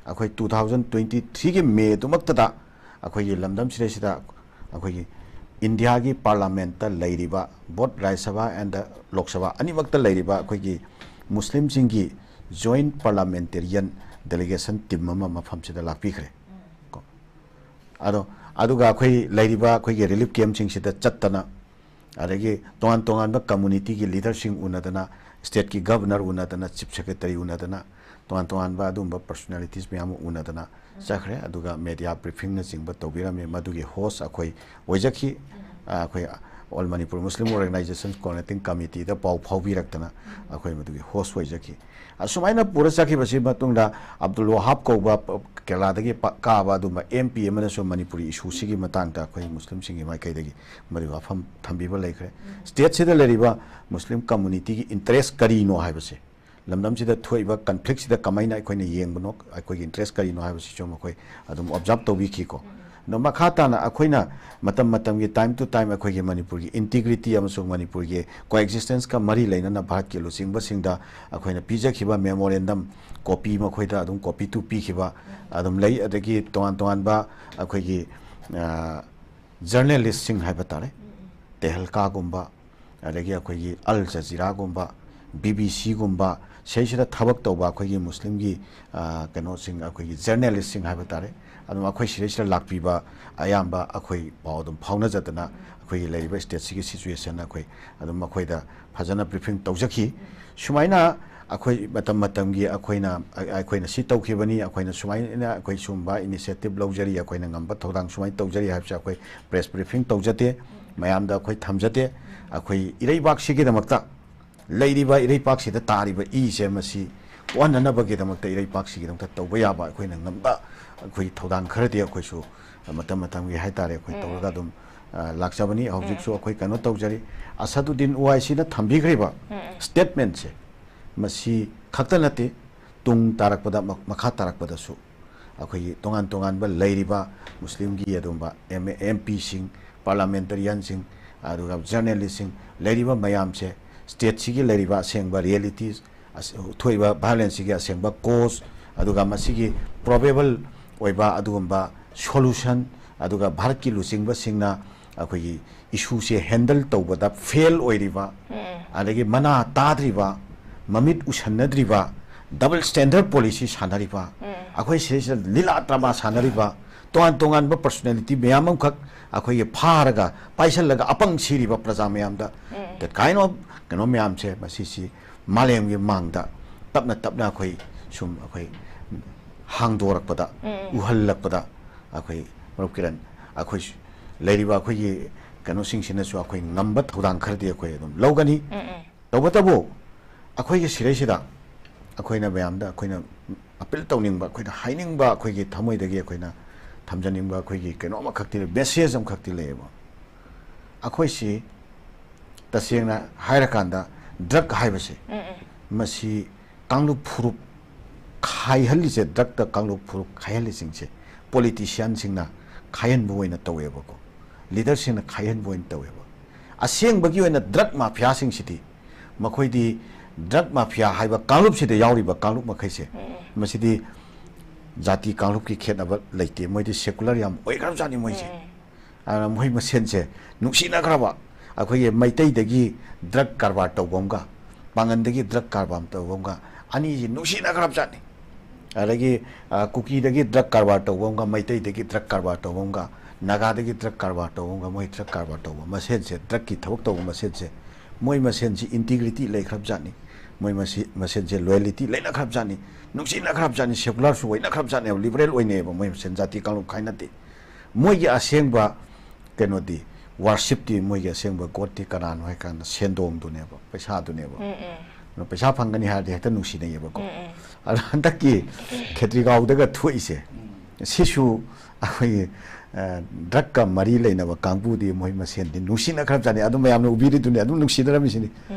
ꯑꯩꯈꯣꯏ ꯇꯨ ꯊꯥꯎꯖꯟ ꯇ꯭ꯋꯦꯟꯇꯤ ꯊ꯭ꯔꯤꯒꯤ ꯃꯦꯗꯨꯃꯛꯇꯗ ꯑꯩꯈꯣꯏꯒꯤ ꯂꯝꯗꯝꯁꯤꯗꯩꯁꯤꯗ ꯑꯩꯈꯣꯏꯒꯤ ꯏꯟꯗꯤꯌꯥꯒꯤ ꯄꯥꯔꯂꯥꯃꯦꯟꯠꯇ ꯂꯩꯔꯤꯕ, both ꯔꯥꯖ꯭ꯌ ꯁꯚꯥ and ꯂꯣꯛ ꯁꯚꯥ ꯑꯅꯤꯃꯛꯇ ꯂꯩꯔꯤꯕ ꯑꯩꯈꯣꯏꯒꯤ ꯃꯨꯁꯂꯤꯝꯁꯤꯡꯒꯤ ꯖꯣꯏꯟꯠ ꯄꯥꯔꯂꯥꯃꯦꯟꯇꯦꯔꯤꯌꯟ ꯗꯦꯂꯤꯒꯦꯁꯟ ꯇꯤꯝ ꯑꯃ ꯃꯐꯝꯁꯤꯗ ꯂꯥꯛꯄꯤꯈ꯭ꯔꯦ꯫ ꯀꯣ꯫ ꯑꯗꯣ, ꯑꯗꯨꯒ ꯑꯩꯈꯣꯏ ꯂꯩꯔꯤꯕ ꯑꯩꯈꯣꯏꯒꯤ ꯔꯤꯂꯤꯐ ꯀꯦꯝꯞꯁꯤꯡꯁꯤꯗ ꯆꯠꯇꯅ, ꯑꯗꯒꯤ ꯇꯣꯉꯥꯟ ꯇꯣꯉꯥꯟꯕ ꯀꯝꯃꯨꯅꯤꯇꯤꯒꯤ ꯂꯤꯗꯔꯁꯤꯡ ꯎꯅꯗꯅ, ꯁ꯭ꯇꯦꯠꯀꯤ ꯒꯕꯔꯅꯔ ꯎꯅꯗꯅ, ꯆꯤꯐ ꯁꯦꯀ꯭ꯔꯦꯇꯔꯤ ꯎꯅꯗꯅ, ꯇꯣꯉꯥꯟ ꯇꯣꯉꯥꯟꯕ ꯑꯗꯨꯒꯨꯝꯕ ꯄꯔꯁꯣꯅꯦꯂꯤꯇꯤꯁ ꯃꯌꯥꯝ ꯑꯃ ꯎꯅꯗꯅ ꯆꯠꯈ꯭ꯔꯦ꯫ ꯑꯗꯨꯒ ꯃꯦꯗꯤꯌꯥ ꯕ꯭ꯔꯤꯐꯤꯡꯅꯆꯤꯡꯕ ꯇꯧꯕꯤꯔꯝꯃꯤ꯫ ꯃꯗꯨꯒꯤ ꯍꯣꯁ ꯑꯩꯈꯣꯏ ꯑꯣꯏꯖꯈꯤ꯫ ꯑ, ꯑꯩꯈꯣꯏ ꯑꯣꯜ ꯃꯅꯤꯄꯨꯔ ꯃꯨꯁꯂꯤꯝ ꯑꯣꯔꯒꯅꯥꯏꯖꯦꯁꯟ ꯀꯣꯑꯣꯔꯗꯤꯅꯦꯇꯤꯡ ꯀꯃꯤꯇꯤꯗ ꯄꯥꯎ ꯐꯥꯎꯕꯤꯔꯛꯇꯅ ꯑꯩꯈꯣꯏ ꯃꯗꯨꯒꯤ ꯍꯣꯁ ꯑꯣꯏꯖꯈꯤ꯫ ꯑꯁꯨꯃꯥꯏꯅ ꯄꯨꯔ ꯆꯠꯈꯤꯕꯁꯤ ꯃꯇꯨꯡꯗ ꯑꯕꯗꯨꯜ ꯋꯥꯍꯥꯕ ꯀꯧꯕ ꯄ-, ꯀꯦꯔꯂꯥꯗꯒꯤ ꯄ-, ꯀꯥꯕ ꯑꯗꯨꯝꯕ ꯑꯦꯝ ꯄꯤ ꯑꯃꯅꯁꯨ ꯃꯅꯤꯄꯨꯔꯤ ꯏꯁꯨꯁꯤꯒꯤ ꯃꯇꯥꯡꯗ ꯑꯩꯈꯣꯏ ꯃꯨꯁꯂꯤꯝꯁꯤꯡꯒꯤ ꯃꯥꯏꯀꯩꯗꯒꯤ ꯃꯗꯨꯒꯤ ꯋꯥꯐꯝ ꯊꯝꯕꯤꯕ ꯂꯩꯈ꯭ꯔꯦ꯫ ꯁ꯭ꯇꯦꯠꯁꯤꯗ ꯂꯩꯔꯤꯕ ꯃꯨꯁꯂꯤꯝ ꯀꯝꯃꯨꯅꯤꯇꯤꯒꯤ ꯏꯟꯇꯔꯦꯁ ꯀꯔꯤꯅꯣ ꯍꯥꯏꯕꯁꯦ, ꯂꯝꯗꯝꯁꯤꯗ ꯊꯣꯛꯏꯕ ꯀꯟꯐ꯭ꯂꯤꯛꯁꯤꯗ ꯀꯃꯥꯏꯅ ꯑꯩꯈꯣꯏꯅ ꯌꯦꯡꯕꯅꯣ, ꯑꯩꯈꯣꯏꯒꯤ ꯏꯟꯇꯔꯦꯁ ꯀꯔꯤꯅꯣ ꯍꯥꯏꯕꯁꯤꯁꯨ ꯃꯈꯣꯏ ꯑꯗꯨꯝ ꯑꯣꯕꯖꯥꯔꯕ ꯇꯧꯕꯤꯈꯤꯀꯣ꯫ ꯑꯗꯣ ꯃꯈꯥ ꯇꯥꯅ ꯑꯩꯈꯣꯏꯅ ꯃꯇꯝ ꯃꯇꯝꯒꯤ, time to time, ꯑꯩꯈꯣꯏꯒꯤ ꯃꯅꯤꯄꯨꯔꯒꯤ ꯏꯟꯇꯤꯒ꯭ꯔꯤꯇꯤ ꯑꯃꯁꯨꯡ ꯃꯅꯤꯄꯨꯔꯒꯤ ꯀꯣꯑꯦꯛꯖꯤꯁꯇꯦꯟꯁꯀ ꯃꯔꯤ ꯂꯩꯅꯅ ꯚꯥꯔꯠꯀꯤ ꯂꯨꯆꯤꯡꯕꯁꯤꯡꯗ ꯑꯩꯈꯣꯏꯅ ꯄꯤꯖꯈꯤꯕ ꯃꯦꯃꯣꯔꯦꯟꯗꯝ ꯀꯣꯄꯤ ꯃꯈꯣꯏꯗ ꯑꯗꯨꯝ ꯀꯣꯄꯤ ꯇꯨ ꯄꯤꯈꯤꯕ ꯑꯗꯨꯝ ꯂꯩ꯫ ꯑꯗꯒꯤ ꯇꯣꯉꯥꯟ ꯇꯣꯉꯥꯟꯕ ꯑꯩꯈꯣꯏꯒꯤ, ꯑ, ꯖꯔꯅꯦꯂꯤꯁꯁꯤꯡ ꯍꯥꯏꯕ ꯇꯥꯔꯦ, ꯇꯦꯍꯜꯀꯥꯒꯨꯝꯕ, ꯑꯗꯒꯤ ꯑꯩꯈꯣꯏꯒꯤ ꯑꯜ ꯖꯖꯤꯔꯥꯒꯨꯝꯕ, ꯕꯤ ꯕꯤ ꯁꯤꯒꯨꯝꯕ, ꯁꯤꯁꯤꯗ ꯊꯕꯛ ꯇꯧꯕ ꯑꯩꯈꯣꯏꯒꯤ ꯃꯨꯁꯂꯤꯝꯒꯤ, ꯑ, ꯀꯩꯅꯣꯁꯤꯡ, ꯑꯩꯈꯣꯏꯒꯤ ꯖꯔꯅꯦꯂꯤꯁꯁꯤꯡ ꯍꯥꯏꯕ ꯇꯥꯔꯦ, ꯑꯗꯨꯝ ꯑꯩꯈꯣꯏ ꯁꯤꯗꯩꯁꯤꯗ ꯂꯥꯛꯄꯤꯕ ꯑꯌꯥꯝꯕ ꯑꯩꯈꯣꯏ ꯄꯥꯎ ꯑꯗꯨꯝ ꯐꯥꯎꯅꯖꯗꯅ ꯑꯩꯈꯣꯏꯒꯤ ꯂꯩꯔꯤꯕ ꯁ꯭ꯇꯦꯠꯁꯤꯒꯤ ꯁꯤꯆꯨꯋꯦꯁꯟ ꯑꯩꯈꯣꯏ ꯑꯗꯨꯝ ꯃꯈꯣꯏꯗ ꯐꯖꯅ ꯕ꯭ꯔꯤꯐꯤꯡ ꯇꯧꯖꯈꯤ꯫ ꯁꯨꯃꯥꯏꯅ ꯑꯩꯈꯣꯏ ꯃꯇꯝ ꯃꯇꯝꯒꯤ ꯑꯩꯈꯣꯏꯅ, ꯑꯩꯈꯣꯏꯅ ꯁꯤ ꯇꯧꯈꯤꯕꯅꯤ, ꯑꯩꯈꯣꯏꯅ ꯁꯨꯃꯥꯏꯅ ꯑꯩꯈꯣꯏ ꯁꯨꯝꯕ initiative ꯂꯧꯖꯔꯤ, ꯑꯩꯈꯣꯏꯅ ꯉꯝꯕ ꯊꯧꯗꯥꯡ ꯁꯨꯃꯥꯏꯅ ꯇꯧꯖꯔꯤ ꯍꯥꯏꯕꯁꯦ ꯑꯩꯈꯣꯏ press briefing ꯇꯧꯖꯗꯦ, ꯃꯌꯥꯝꯗ ꯑꯩꯈꯣꯏ ꯊꯝꯖꯗꯦ꯫ ꯑꯩꯈꯣꯏ ꯏꯔꯩꯕꯥꯛꯁꯤꯒꯤꯗꯃꯛꯇ, ꯂꯩꯔꯤꯕ ꯏꯔꯩꯄꯥꯛꯁꯤꯗ ꯇꯥꯔꯤꯕ ꯏꯁꯦ ꯃꯁꯤ ꯀꯣꯛꯍꯟꯅꯅꯕꯒꯤꯗꯃꯛꯇ, ꯏꯔꯩꯄꯥꯛꯁꯤꯒꯤꯗꯃꯛꯇ ꯇꯧꯕ ꯌꯥꯕ ꯑꯩꯈꯣꯏꯅ ꯉꯝꯕ ꯑꯩꯈꯣꯏ ꯊꯧꯗꯥꯡ ꯈꯔꯗꯤ ꯑꯩꯈꯣꯏꯁꯨ ꯃꯇꯝ ꯃꯇꯝꯒꯤ ꯍꯥꯏꯇꯥꯔꯦ, ꯑꯩꯈꯣꯏ ꯎꯝ꯫ ꯇꯧꯔꯒ ꯑꯗꯨꯝ, ꯑ, ꯂꯥꯛꯆꯕꯅꯤ꯫ ꯍꯧꯖꯤꯛꯁꯨ ꯑꯩꯈꯣꯏ ꯀꯩꯅꯣ ꯇꯧꯖꯔꯤ꯫ ꯑꯁꯗꯨꯗꯤꯟ ꯎꯋꯥꯏꯁꯤꯅ ꯊꯝꯕꯤꯈ꯭ꯔꯤꯕ ꯎꯝ꯫ statement ꯁꯦ, ꯃꯁꯤ ꯈꯛꯇ ꯅꯠꯇꯦ, ꯇꯨꯡ ꯇꯥꯔꯛꯄꯗ, ꯃ-, ꯃꯈꯥ ꯇꯥꯔꯛꯄꯗꯁꯨ ꯑꯩꯈꯣꯏꯒꯤ ꯇꯣꯉꯥꯟ ꯇꯣꯉꯥꯟꯕ ꯂꯩꯔꯤꯕ ꯃꯨꯁꯂꯤꯝꯒꯤ ꯑꯗꯨꯝꯕ ꯑꯦꯝ-, ꯑꯦꯝ ꯄꯤꯁꯤꯡ, parliamentarianꯁꯤꯡ, ꯑꯗꯨꯒ journalistꯁꯤꯡ, ꯂꯩꯔꯤꯕ ꯃꯌꯥꯝꯁꯦ, stateꯁꯤꯒꯤ ꯂꯩꯔꯤꯕ ꯑꯁꯦꯡꯕ realities, ꯑꯁ-, ꯊꯣꯛꯏꯕ violenceꯁꯤꯒꯤ ꯑꯁꯦꯡꯕ cause, ꯑꯗꯨꯒ ꯃꯁꯤꯒꯤ probable ꯑꯣꯏꯕ ꯑꯗꯨꯒꯨꯝꯕ solution, ꯑꯗꯨꯒ ꯚꯥꯔꯠꯀꯤ ꯂꯨꯆꯤꯡꯕꯁꯤꯡꯅ ꯑꯩꯈꯣꯏꯒꯤ issueꯁꯦ handle ꯇꯧꯕꯗ fail ꯑꯣꯏꯔꯤꯕ, ꯎꯝ꯫ ꯑꯗꯒꯤ ꯃꯅꯥ ꯇꯥꯗ꯭ꯔꯤꯕ, ꯃꯃꯤꯠ ꯎꯁꯟꯅꯗ꯭ꯔꯤꯕ, double standard policy ꯁꯥꯟꯅꯔꯤꯕ, ꯎꯝ꯫ ꯑꯩꯈꯣꯏ ꯁꯤꯗꯩꯁꯤꯗ ꯂꯤꯂꯥ drama ꯁꯥꯟꯅꯔꯤꯕ, ꯇꯣꯉꯥꯟ ꯇꯣꯉꯥꯟꯕ personality ꯃꯌꯥꯝ ꯑꯃꯈꯛ ꯑꯩꯈꯣꯏꯒꯤ ꯐꯥꯔꯒ, ꯄꯥꯏꯁꯜꯂꯒ ꯑꯄꯪ ꯁꯤꯔꯤꯕ ꯄ꯭ꯔꯖꯥ ꯃꯌꯥꯝꯗ, ꯎꯝ꯫ that kind of ꯀꯩꯅꯣ ꯃꯌꯥꯝꯁꯦ, ꯃꯁꯤꯁꯤ ꯃꯥꯂꯦꯝꯒꯤ ꯃꯥꯡꯗ ꯇꯞꯅ ꯇꯞꯅ ꯑꯩꯈꯣꯏ ꯁꯨꯝ ꯑꯩꯈꯣꯏ ꯍꯥꯡꯗꯣꯔꯛꯄꯗ, ꯎꯝ꯫ ꯎꯍꯜꯂꯛꯄꯗ, ꯑꯩꯈꯣꯏ, ꯃꯔꯨꯞ ꯀꯤꯔꯟ, ꯑꯩꯈꯣꯏ ꯂꯩꯔꯤꯕ ꯑꯩꯈꯣꯏꯒꯤ ꯀꯩꯅꯣꯁꯤꯡꯁꯤꯅꯁꯨ ꯑꯩꯈꯣꯏ ꯉꯝꯕ ꯊꯧꯗꯥꯡ ꯈꯔꯗꯤ ꯑꯩꯈꯣꯏ ꯑꯗꯨꯝ ꯂꯧꯒꯅꯤ꯫ ꯎꯝ, ꯎꯝ꯫ ꯇꯧꯕꯇꯕꯨ ꯑꯩꯈꯣꯏꯒꯤ ꯁꯤꯗꯩꯁꯤꯗ ꯑꯩꯈꯣꯏꯅ ꯃꯌꯥꯝꯗ ꯑꯩꯈꯣꯏꯅ appeal ꯇꯧꯅꯤꯡꯕ, ꯑꯩꯈꯣꯏꯅ ꯍꯥꯏꯅꯤꯡꯕ, ꯑꯩꯈꯣꯏꯒꯤ ꯊꯃꯣꯏꯗꯒꯤ ꯑꯩꯈꯣꯏꯅ ꯊꯝꯖꯅꯤꯡꯕ ꯑꯩꯈꯣꯏꯒꯤ ꯀꯩꯅꯣ ꯑꯃꯈꯛꯇꯤ ꯂꯩ, message ꯑꯃꯈꯛꯇꯤ ꯂꯩꯌꯦꯕ꯫ ꯑꯩꯈꯣꯏꯁꯤ ꯇꯁꯦꯡꯅ ꯍꯥꯏꯔꯀꯥꯟꯗ drug ꯍꯥꯏꯕꯁꯦ, ꯎꯝ, ꯎꯝ꯫ ꯃꯁꯤ ꯀꯥꯡꯂꯨꯞ ꯐꯨꯔꯨꯞ ꯈꯥꯏꯍꯜꯂꯤꯁꯦ, drugꯇ ꯀꯥꯡꯂꯨꯞ ꯐꯨꯔꯨꯞ ꯈꯥꯏꯍꯜꯂꯤꯁꯤꯡꯁꯦ politicianꯁꯤꯡꯅ ꯈꯥꯏꯍꯟꯕ ꯑꯣꯏꯅ ꯇꯧꯋꯦꯕꯀꯣ, leaderꯁꯤꯡꯅ ꯈꯥꯏꯍꯟꯕ ꯑꯣꯏꯅ ꯇꯧꯋꯦꯕ꯫ ꯑꯁꯦꯡꯕꯒꯤ ꯑꯣꯏꯅ drug mafiaꯁꯤꯡꯁꯤꯗꯤ, ꯃꯈꯣꯏꯗꯤ drug mafia ꯍꯥꯏꯕ ꯀꯥꯡꯂꯨꯞꯁꯤꯗ ꯌꯥꯎꯔꯤꯕ ꯀꯥꯡꯂꯨꯞ ꯃꯈꯩꯁꯦ, ꯎꯝ꯫ ꯃꯁꯤꯗꯤ ꯖꯥꯇꯤ ꯀꯥꯡꯂꯨꯞꯀꯤ ꯈꯦꯠꯅꯕ ꯂꯩꯇꯦ, ꯃꯣꯏꯗꯤ secular ꯌꯥꯝ ꯑꯣꯏꯈ꯭ꯔꯕꯖꯥꯠꯅꯤ ꯃꯣꯏꯁꯦ꯫ ꯎꯝ꯫ ꯑꯗꯨꯅ ꯃꯣꯏ ꯃꯁꯦꯟꯁꯦ ꯅꯨꯡꯁꯤꯅꯈ꯭ꯔꯕ, ꯑꯩꯈꯣꯏꯒꯤ ꯃꯩꯇꯩꯗꯒꯤ drug ꯀꯔꯕꯥꯔ ꯇꯧꯕ ꯑꯃꯒ, ꯄꯥꯡꯒꯟꯗꯒꯤ drug ꯀꯔꯕꯥꯔ ꯇꯧꯕ ꯑꯃꯒ, ꯑꯅꯤꯁꯤ ꯅꯨꯡꯁꯤꯅꯈ꯭ꯔꯕ ꯖꯥꯠꯅꯤ꯫ ꯑꯗꯒꯤ, ꯑ, ꯀꯨꯀꯤꯗꯒꯤ drug ꯀꯔꯕꯥꯔ ꯇꯧꯕ ꯑꯃꯒ, ꯃꯩꯇꯩꯗꯒꯤ drug ꯀꯔꯕꯥꯔ ꯇꯧꯕ ꯑꯃꯒ, ꯅꯥꯒꯥꯗꯒꯤ drug ꯀꯔꯕꯥꯔ ꯇꯧꯕ ꯑꯃꯒ, ꯃꯣꯏ drug ꯀꯔꯕꯥꯔ ꯇꯧꯕ ꯃꯁꯦꯟꯁꯦ, drugꯀꯤ ꯊꯕꯛ ꯇꯧꯕ ꯃꯁꯦꯟꯁꯦ, ꯃꯣꯏ ꯃꯁꯦꯟꯁꯤ integrity ꯂꯩꯈ꯭ꯔꯕ ꯖꯥꯠꯅꯤ꯫ ꯃꯣꯏ ꯃꯁꯤ ꯃꯁꯦꯟꯁꯦ ꯂꯣꯌꯦꯂꯤꯇꯤ ꯂꯩꯅꯈ꯭ꯔꯕꯖꯥꯠꯅꯤ, ꯅꯨꯡꯁꯤꯅꯈ꯭ꯔꯕꯖꯥꯠꯅꯤ, ꯁꯦꯀꯨꯂꯔꯁꯨ ꯑꯣꯏꯅꯈ꯭ꯔꯕꯖꯥꯠꯅꯦꯕ, ꯂꯤꯕꯔꯦꯜ ꯑꯣꯏꯅꯩꯑꯕ꯫ ꯃꯣꯏ ꯃꯁꯦꯟ ꯖꯥꯇꯤ ꯀꯥꯡꯂꯨꯞ ꯈꯥꯏꯅꯗꯦ꯫ ꯃꯣꯏꯒꯤ ꯑꯁꯦꯡꯕ ꯀꯩꯅꯣꯗꯤ, ꯋꯥꯔꯁꯤꯞꯇꯤ, ꯃꯣꯏꯒꯤ ꯑꯁꯦꯡꯕ ꯒꯣꯠꯇꯤ ꯀꯅꯥꯅꯣ ꯍꯥꯏ ꯀꯥꯟꯗ ꯁꯦꯟꯗꯣꯡꯗꯨꯅꯦꯕ, ꯄꯩꯁꯥꯗꯨꯅꯦꯕ꯫ ꯑꯗꯣ ꯄꯩꯁꯥ ꯐꯪꯒꯅꯤ ꯍꯥꯏꯔꯗꯤ ꯍꯦꯛꯇ ꯅꯨꯡꯁꯤꯅꯩꯌꯦꯕꯀꯣ꯫ ꯑꯗꯣ ꯍꯟꯗꯛꯀꯤ ꯈꯦꯇ꯭ꯔꯤꯒꯥꯎꯗꯒ ꯊꯣꯛꯏꯁꯦ, ꯁꯤꯁꯨ ꯑꯩꯈꯣꯏꯒꯤ ꯗ꯭ꯔꯛꯀ ꯃꯔꯤ ꯂꯩꯅꯕ ꯀꯥꯡꯕꯨꯗꯤ ꯃꯣꯏ ꯃꯁꯦꯟꯗꯤ ꯅꯨꯡꯁꯤꯅꯈ꯭ꯔꯕꯖꯥꯠꯅꯤ꯫ ꯑꯗꯨꯝ ꯃꯌꯥꯝꯅ ꯎꯕꯤꯔꯤꯗꯨꯅꯤ, ꯑꯗꯨꯝ ꯅꯨꯡꯁꯤꯅꯔꯝꯃꯤꯁꯤꯅꯤ꯫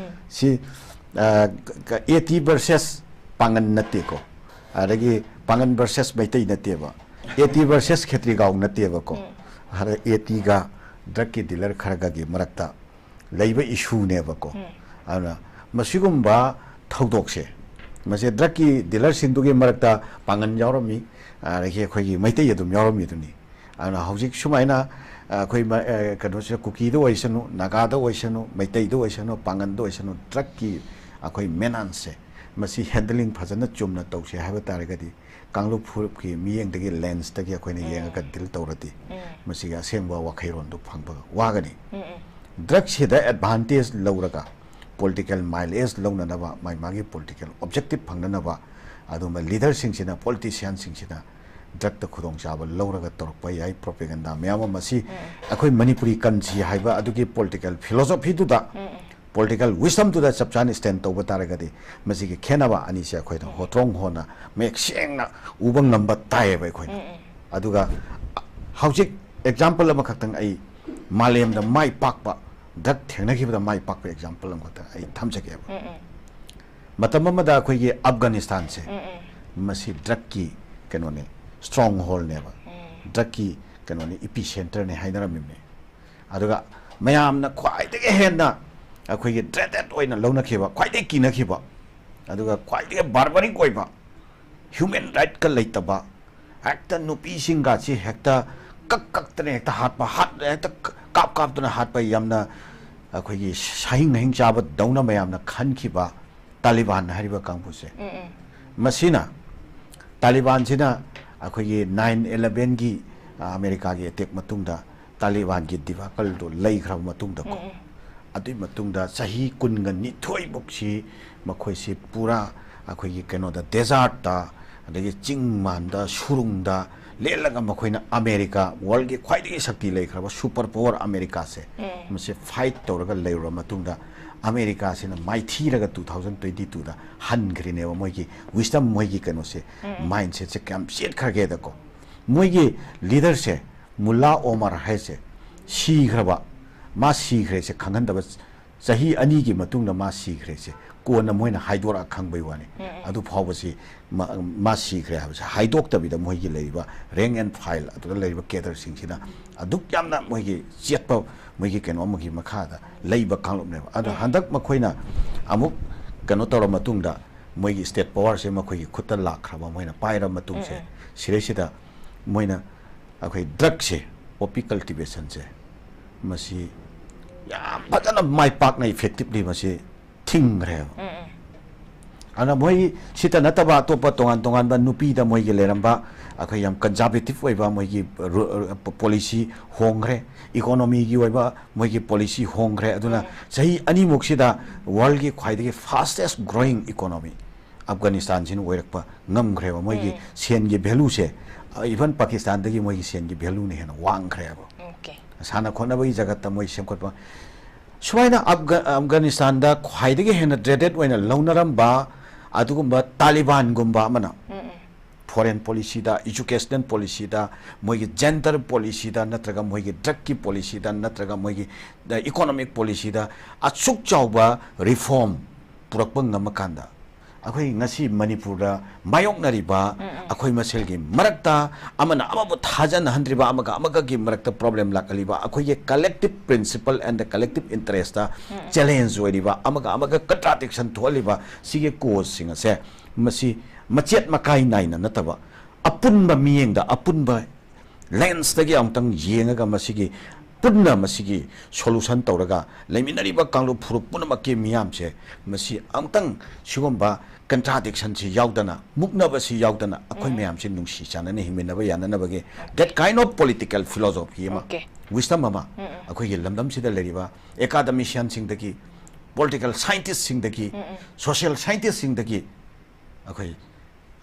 ꯁꯤ ꯑꯦ ꯇꯤ ꯚꯔꯁꯦꯁ ꯄꯥꯡꯒꯟ ꯅꯠꯇꯦꯀꯣ, ꯑꯗꯒꯤ ꯄꯥꯡꯒꯟ ꯚꯔꯁꯦꯁ ꯃꯩꯇꯩ ꯅꯠꯇꯦꯕ, ꯑꯦ ꯇꯤ ꯚꯔꯁꯦꯁ ꯈꯦꯇ꯭ꯔꯤꯒꯥꯎ ꯅꯠꯇꯦꯕꯀꯣ꯫ ꯑꯗ ꯑꯦ ꯇꯤꯒ ꯗ꯭ꯔꯛꯀꯤ ꯗꯤꯂꯔ ꯈꯔꯒꯒꯤ ꯃꯔꯛꯇ ꯂꯩꯕ ꯏꯁꯨꯅꯦꯕꯀꯣ꯫ ꯑꯗꯨꯅ ꯃꯁꯤꯒꯨꯝꯕ ꯊꯧꯗꯣꯛꯁꯦ, ꯃꯁꯦ ꯗ꯭ꯔꯛꯀꯤ ꯗꯤꯂꯔꯁꯤꯡꯗꯨꯒꯤ ꯃꯔꯛꯇ ꯄꯥꯡꯒꯟ ꯌꯥꯎꯔꯝꯃꯤ, ꯑꯗꯒꯤ ꯑꯩꯈꯣꯏꯒꯤ ꯃꯩꯇꯩ ꯑꯗꯨꯝ ꯌꯥꯎꯔꯝꯃꯤꯗꯨꯅꯤ꯫ ꯑꯗꯨꯅ ꯍꯧꯖꯤꯛ ꯁꯨꯃꯥꯏꯅ, ꯑ, ꯑꯩꯈꯣꯏ ꯃ-, ꯑ, ꯀꯩꯅꯣꯁꯤꯗ ꯀꯨꯀꯤꯗ ꯑꯣꯏꯁꯅꯨ, ꯅꯥꯒꯥꯗ ꯑꯣꯏꯁꯅꯨ, ꯃꯩꯇꯩꯗ ꯑꯣꯏꯁꯅꯨ, ꯄꯥꯡꯒꯟꯗ ꯑꯣꯏꯁꯅꯨ, ꯗ꯭ꯔꯛꯀꯤ ꯑꯩꯈꯣꯏ ꯃꯦꯅꯥꯟꯁꯁꯦ, ꯃꯁꯤ ꯍꯦꯟꯗꯂꯤꯡ ꯐꯖꯅ ꯆꯨꯝꯅ ꯇꯧꯁꯦ ꯍꯥꯏꯕ ꯇꯥꯔꯒꯗꯤ, ꯀꯥꯡꯂꯨꯞ ꯐꯨꯔꯨꯞꯀꯤ ꯃꯤꯠꯌꯦꯡꯗꯒꯤ ꯂꯦꯟꯁꯇꯒꯤ ꯑꯩꯈꯣꯏꯅ ꯌꯦꯡꯉꯒ ꯗꯤꯜ ꯇꯧꯔꯗꯤ, ꯃꯁꯤꯒꯤ ꯑꯁꯦꯡꯕ ꯋꯥꯈꯩꯔꯣꯟꯗꯨ ꯐꯪꯕ ꯋꯥꯒꯅꯤ꯫ ꯗ꯭ꯔꯛꯁꯤꯗ ꯑꯦꯗꯚꯥꯟꯇꯦꯖ ꯂꯧꯔꯒ ꯄꯣꯂꯤꯇꯤꯀꯦꯜ ꯃꯥꯏꯂꯦꯖ ꯂꯧꯅꯅꯕ, ꯃꯥꯏ ꯃꯥꯒꯤ ꯄꯣꯂꯤꯇꯤꯀꯦꯜ ꯑꯣꯕꯖꯦꯛꯇꯤꯚ ꯐꯪꯅꯅꯕ ꯑꯗꯨꯒꯨꯝꯕ ꯂꯤꯗꯔꯁꯤꯡꯁꯤꯅ, ꯄꯣꯂꯤꯇꯤꯁꯤꯌꯥꯟꯁꯤꯡꯁꯤꯅ ꯗ꯭ꯔꯛꯇ ꯈꯨꯗꯣꯡꯆꯥꯕ ꯂꯧꯔꯒ ꯇꯧꯔꯛꯄ ꯌꯥꯏ꯫ ꯄ꯭ꯔꯣꯄꯦꯒꯟꯗꯥ ꯃꯌꯥꯝ ꯑꯃ, ꯃꯁꯤ ꯑꯩꯈꯣꯏ ꯃꯅꯤꯄꯨꯔꯤ ꯀꯟꯁꯤ ꯍꯥꯏꯕ ꯑꯗꯨꯒꯤ ꯄꯣꯂꯤꯇꯤꯀꯦꯜ ꯐꯤꯂꯣꯁꯣꯐꯤꯗꯨꯗ, ꯄꯣꯂꯤꯇꯤꯀꯦꯜ ꯋꯤꯁꯗꯝꯗꯨꯗ ꯆꯞ ꯆꯥꯅ ꯁ꯭ꯇꯦꯟ ꯇꯧꯕ ꯇꯥꯔꯒꯗꯤ, ꯃꯁꯤꯒꯤ ꯈꯦꯠꯅꯕ ꯑꯅꯤꯁꯦ ꯑꯩꯈꯣꯏꯅ ꯍꯣꯇ꯭ꯔꯣꯡ ꯍꯣꯟꯅ ꯃꯌꯦꯛ ꯁꯦꯡꯅ ꯎꯕ ꯉꯝꯕ ꯇꯥꯏꯌꯦꯕ ꯑꯩꯈꯣꯏꯅ꯫ ꯑꯗꯨꯒ ꯍꯧꯖꯤꯛ ꯑꯦꯛꯖꯥꯝꯄꯜ ꯑꯃꯈꯛꯇꯪ ꯑꯩ ꯃꯥꯂꯦꯝꯗ ꯃꯥꯏ ꯄꯥꯛꯄ, ꯗ꯭ꯔꯛ ꯊꯦꯡꯅꯈꯤꯕꯗ ꯃꯥꯏ ꯄꯥꯛꯄ ꯑꯦꯛꯖꯥꯝꯄꯜ ꯑꯃꯈꯛꯇꯪ ꯑꯩ ꯊꯝꯖꯒꯦꯕ꯫ ꯃꯇꯝ ꯑꯃꯗ ꯑꯩꯈꯣꯏꯒꯤ ꯑꯐꯒꯥꯅꯤꯁꯇꯥꯟꯁꯦ, ꯃꯁꯤ ꯗ꯭ꯔꯛꯀꯤ ꯀꯩꯅꯣꯅꯦ, ꯁ꯭ꯇꯔꯣꯡ ꯍꯣꯜꯅꯦꯕ, ꯗ꯭ꯔꯛꯀꯤ ꯀꯩꯅꯣꯅꯦ, ꯏꯄꯤ ꯁꯦꯟꯇꯔꯅꯦ ꯍꯥꯏꯅꯔꯝꯃꯤꯕꯅꯦ꯫ ꯑꯗꯨꯒ ꯃꯌꯥꯝꯅ ꯈ꯭ꯋꯥꯏꯗꯒꯤ ꯍꯦꯟꯅ ꯑꯩꯈꯣꯏꯒꯤ ꯗ꯭ꯔꯦꯗꯦꯠ ꯑꯣꯏꯅ ꯂꯧꯅꯈꯤꯕ, ꯈ꯭ꯋꯥꯏꯗꯒꯤ ꯀꯤꯅꯈꯤꯕ, ꯑꯗꯨꯒ ꯈ꯭ꯋꯥꯏꯗꯒꯤ ꯕꯥꯔꯕꯔꯤꯛ ꯑꯣꯏꯕ, ꯍ꯭ꯌꯨꯃꯦꯟ ꯔꯥꯏꯠꯀ ꯂꯩꯇꯕ, ꯍꯦꯛꯇ ꯅꯨꯄꯤꯁꯤꯡꯒꯁꯤ ꯍꯦꯛꯇ ꯀꯛ ꯀꯛꯇꯅ ꯍꯦꯛꯇ ꯍꯥꯠꯄ, ꯍꯥꯠ-, ꯍꯦꯛꯇ ꯀ-, ꯀꯥꯞ ꯀꯥꯞꯇꯅ ꯍꯥꯠꯄ, ꯌꯥꯝꯅ ꯑꯩꯈꯣꯏꯒꯤ ꯁꯥꯍꯤꯡ ꯅꯥꯍꯤꯡ ꯆꯥꯕꯗꯧꯅ ꯃꯌꯥꯝꯅ ꯈꯟꯈꯤꯕ ꯇꯥꯂꯤꯕꯥꯟ ꯍꯥꯏꯔꯤꯕ ꯀꯥꯡꯕꯨꯁꯦ꯫ ꯃꯁꯤꯅ, ꯇꯥꯂꯤꯕꯥꯟꯁꯤꯅ ꯑꯩꯈꯣꯏꯒꯤ ꯅꯥꯏꯟ ꯏꯂꯦꯚꯦꯟꯒꯤ, ꯑ, ꯑꯃꯦꯔꯤꯀꯥꯒꯤ ꯑꯦꯇꯦꯛ ꯃꯇꯨꯡꯗ ꯇꯥꯂꯤꯕꯥꯟꯒꯤ ꯗꯤꯕꯥꯀꯜꯗꯣ ꯂꯩꯈ꯭ꯔꯕ ꯃꯇꯨꯡꯗꯀꯣ, ꯑꯗꯨꯒꯤ ꯃꯇꯨꯡꯗ ꯆꯍꯤ ꯀꯨꯟꯒ ꯅꯤꯊꯣꯏꯃꯨꯛꯁꯤ ꯃꯈꯣꯏꯁꯤ ꯄꯨꯔꯥ ꯑꯩꯈꯣꯏꯒꯤ ꯀꯩꯅꯣꯗ, ꯗꯦꯖꯥꯔꯠꯇ, ꯑꯗꯒꯤ ꯆꯤꯡ ꯃꯥꯟꯗ, ꯁꯨꯔꯨꯡꯗ ꯂꯦꯜꯂꯒ ꯃꯈꯣꯏꯅ ꯑꯃꯦꯔꯤꯀꯥ, ꯋꯥꯔꯜꯒꯤ ꯈ꯭ꯋꯥꯏꯗꯒꯤ ꯁꯛꯇꯤ ꯂꯩꯈ꯭ꯔꯕ ꯁꯨꯄꯔ ꯄꯥꯋꯔ ꯑꯃꯦꯔꯤꯀꯥꯁꯦ, ꯎꯝ꯫ ꯃꯁꯤ ꯐꯥꯏꯠ ꯇꯧꯔꯒ ꯂꯩꯔꯨꯔ ꯃꯇꯨꯡꯗ, ꯑꯃꯦꯔꯤꯀꯥꯁꯤꯅ ꯃꯥꯏꯊꯤꯔꯒ two thousand twenty twoꯗ ꯍꯟꯈ꯭ꯔꯤꯅꯦꯕ꯫ ꯃꯣꯏꯒꯤ wisdom, ꯃꯣꯏꯒꯤ ꯀꯩꯅꯣꯁꯦ, ꯎꯝ꯫ Mindsetꯁꯦ ꯀꯌꯥꯝ ꯆꯦꯠꯈ꯭ꯔꯒꯦꯗꯀꯣ꯫ ꯃꯣꯏꯒꯤ ꯂꯤꯗꯔꯁꯦ, ꯃꯨꯜꯂꯥ ꯑꯣꯃꯔ ꯍꯥꯏꯁꯦ, ꯁꯤꯈ꯭ꯔꯕ, ꯃꯥ ꯁꯤꯈ꯭ꯔꯦꯁꯦ ꯈꯪꯍꯟꯗꯕ, ꯆꯍꯤ ꯑꯅꯤꯒꯤ ꯃꯇꯨꯡꯗ ꯃꯥ ꯁꯤꯈ꯭ꯔꯦꯁꯦ ꯀꯣꯟꯅ ꯃꯣꯏꯅ ꯍꯥꯏꯗꯣꯔꯛꯑ ꯈꯪꯕꯩ ꯋꯥꯅꯤ꯫ ꯎꯝ, ꯎꯝ꯫ ꯑꯗꯨ ꯐꯥꯎꯕꯁꯤ ꯃꯥ, ꯃꯥ ꯁꯤꯈ꯭ꯔꯦ ꯍꯥꯏꯕꯁꯦ ꯍꯥꯏꯗꯣꯛꯇꯕꯤꯗ, ꯃꯣꯏꯒꯤ ꯂꯩꯔꯤꯕ rank and file ꯑꯗꯨꯗ ꯂꯩꯔꯤꯕ cadreꯁꯤꯡꯁꯤꯅ ꯑꯗꯨꯛ ꯌꯥꯝꯅ ꯃꯣꯏꯒꯤ ꯆꯦꯠꯄ, ꯃꯣꯏꯒꯤ ꯀꯩꯅꯣ ꯑꯃꯒꯤ ꯃꯈꯥꯗ ꯂꯩꯕ ꯀꯥꯡꯂꯨꯞꯅꯦꯕ꯫ ꯑꯗꯣ ꯎꯝ꯫ ꯍꯟꯗꯛ ꯃꯈꯣꯏꯅ ꯑꯃꯨꯛ ꯀꯩꯅꯣ ꯇꯧꯔ ꯃꯇꯨꯡꯗ, ꯃꯣꯏꯒꯤ state powerꯁꯦ ꯃꯈꯣꯏꯒꯤ ꯈꯨꯠꯇ ꯂꯥꯛꯈ꯭ꯔꯕ, ꯃꯣꯏꯅ ꯄꯥꯏꯔꯕ ꯃꯇꯨꯡꯁꯦ, ꯎꯝ, ꯎꯝ꯫ ꯁꯤꯗꯩꯁꯤꯗ ꯃꯣꯏꯅ ꯑꯩꯈꯣꯏ drugꯁꯦ, poppy cultivationꯁꯦ, ꯃꯁꯤ ꯌꯥꯝ ꯐꯖꯅ ꯃꯥꯏ ꯄꯥꯛꯅ effectively ꯃꯁꯤ ꯊꯤꯡꯈ꯭ꯔꯦꯕ꯫ ꯎꯝ, ꯎꯝ꯫ ꯑꯗꯨꯅ ꯃꯣꯏ ꯁꯤꯇ ꯅꯠꯇꯕ ꯑꯇꯣꯞꯄ ꯇꯣꯉꯥꯟ ꯇꯣꯉꯥꯟꯕ ꯅꯨꯄꯤꯗ ꯃꯣꯏꯒꯤ ꯂꯩꯔꯝꯕ ꯑꯩꯈꯣꯏ ꯌꯥꯝ conservative ꯑꯣꯏꯕ ꯃꯣꯏꯒꯤ ꯔꯨ-, policy ꯍꯣꯡꯈ꯭ꯔꯦ, economyꯒꯤ ꯑꯣꯏꯕ ꯃꯣꯏꯒꯤ policy ꯍꯣꯡꯈ꯭ꯔꯦ꯫ ꯑꯗꯨꯅ ꯎꯝ꯫ ꯆꯍꯤ ꯑꯅꯤꯃꯨꯛꯁꯤꯗ worldꯒꯤ ꯈ꯭ꯋꯥꯏꯗꯒꯤ fastest growing economy ꯑꯐꯒꯥꯅꯤꯁꯇꯥꯟꯁꯤꯅ ꯑꯣꯏꯔꯛꯄ ꯉꯝꯈ꯭ꯔꯦꯕ꯫ ꯃꯣꯏꯒꯤ ꯎꯝ꯫ ꯁꯦꯟꯒꯤ valueꯁꯦ, even ꯄꯥꯀꯤꯁꯇꯥꯟꯗꯒꯤ ꯃꯣꯏꯒꯤ ꯁꯦꯟꯒꯤ valueꯅ ꯍꯦꯟꯅ ꯋꯥꯡꯈ꯭ꯔꯦꯕ꯫ Okay꯫ ꯁꯥꯟꯅ ꯈꯣꯠꯅꯕꯒꯤ ꯖꯒꯠꯇ ꯃꯣꯏ ꯁꯦꯝꯒꯠꯄ꯫ ꯁꯨꯃꯥꯏꯅ ꯑꯐꯒ-, ꯑꯐꯒꯥꯅꯤꯁꯇꯥꯟꯗ ꯈ꯭ꯋꯥꯏꯗꯒꯤ ꯍꯦꯟꯅ dreaded ꯑꯣꯏꯅ ꯂꯧꯅꯔꯝꯕ ꯑꯗꯨꯒꯨꯝꯕ ꯇꯥꯂꯤꯕꯥꯟꯒꯨꯝꯕ ꯑꯃꯅ ꯎꯝ, ꯎꯝ꯫ Foreign policyꯗ, educational policyꯗ, ꯃꯣꯏꯒꯤ gender policyꯗ, ꯅꯠꯇ꯭ꯔꯒ ꯃꯣꯏꯒꯤ drugꯀꯤ policyꯗ, ꯅꯠꯇ꯭ꯔꯒ ꯃꯣꯏꯒꯤ, ꯑ, economic policyꯗ ꯑꯁꯨꯛ ꯆꯥꯎꯕ reform ꯄꯨꯔꯛꯄ ꯉꯝꯃꯀꯥꯟꯗ, ꯑꯩꯈꯣꯏ ꯉꯁꯤ ꯃꯅꯤꯄꯨꯔꯗ ꯃꯥꯌꯣꯛꯅꯔꯤꯕ ꯎꯝ, ꯎꯝ꯫ ꯑꯩꯈꯣꯏ ꯃꯁꯦꯜꯒꯤ ꯃꯔꯛꯇ, ꯑꯃꯅ ꯑꯃꯕꯨ ꯊꯥꯖꯅꯍꯟꯗ꯭ꯔꯤꯕ, ꯑꯃꯒ ꯑꯃꯒꯒꯤ ꯃꯔꯛꯇ problem ꯂꯥꯛꯍꯜꯂꯤꯕ, ꯑꯩꯈꯣꯏꯒꯤ collective principle and the collective interestꯇ um, um. Challenge ꯑꯣꯏꯔꯤꯕ, ꯑꯃꯒ ꯑꯃꯒ contradiction ꯊꯣꯛꯍꯜꯂꯤꯕ ꯁꯤꯒꯤ causeꯁꯤꯡ ꯑꯁꯦ, ꯃꯁꯤ ꯃꯆꯦꯠ ꯃꯀꯥꯏ ꯅꯥꯏꯅ ꯅꯠꯇꯕ, ꯑꯄꯨꯟꯕ ꯃꯤꯠꯌꯦꯡꯗ, ꯑꯄꯨꯟꯕ lensꯇꯒꯤ ꯑꯃꯨꯛꯇꯪ ꯌꯦꯡꯉꯒ, ꯃꯁꯤꯒꯤ ꯄꯨꯟꯅ ꯃꯁꯤꯒꯤ solution ꯇꯧꯔꯒ, ꯂꯩꯃꯤꯟꯅꯔꯤꯕ ꯀꯥꯡꯂꯨꯞ ꯐꯨꯔꯨꯞ ꯄꯨꯝꯅꯃꯛꯀꯤ ꯃꯤꯌꯥꯝꯁꯦ, ꯃꯁꯤ ꯑꯃꯨꯛꯇꯪ ꯁꯤꯒꯨꯝꯕ contradictionꯁꯤ ꯌꯥꯎꯗꯅ, ꯃꯨꯛꯅꯕꯁꯤ ꯌꯥꯎꯗꯅ, ꯑꯩꯈꯣꯏ ꯎꯝ꯫ ꯃꯌꯥꯝꯁꯤ ꯅꯨꯡꯁꯤ ꯆꯥꯟꯅꯅ ꯍꯤꯡꯃꯤꯟꯅꯕ ꯌꯥꯅꯅꯕꯒꯤ, that kind of political philosophy ꯑꯃ, Okay꯫ Wisdom ꯑꯃ, ꯎꯝ, ꯎꯝ꯫ ꯑꯩꯈꯣꯏꯒꯤ ꯂꯝꯗꯝꯁꯤꯗ ꯂꯩꯔꯤꯕ academicianꯁꯤꯡꯗꯒꯤ, political scientistꯁꯤꯡꯗꯒꯤ, social scientistꯁꯤꯡꯗꯒꯤ, ꯑꯩꯈꯣꯏ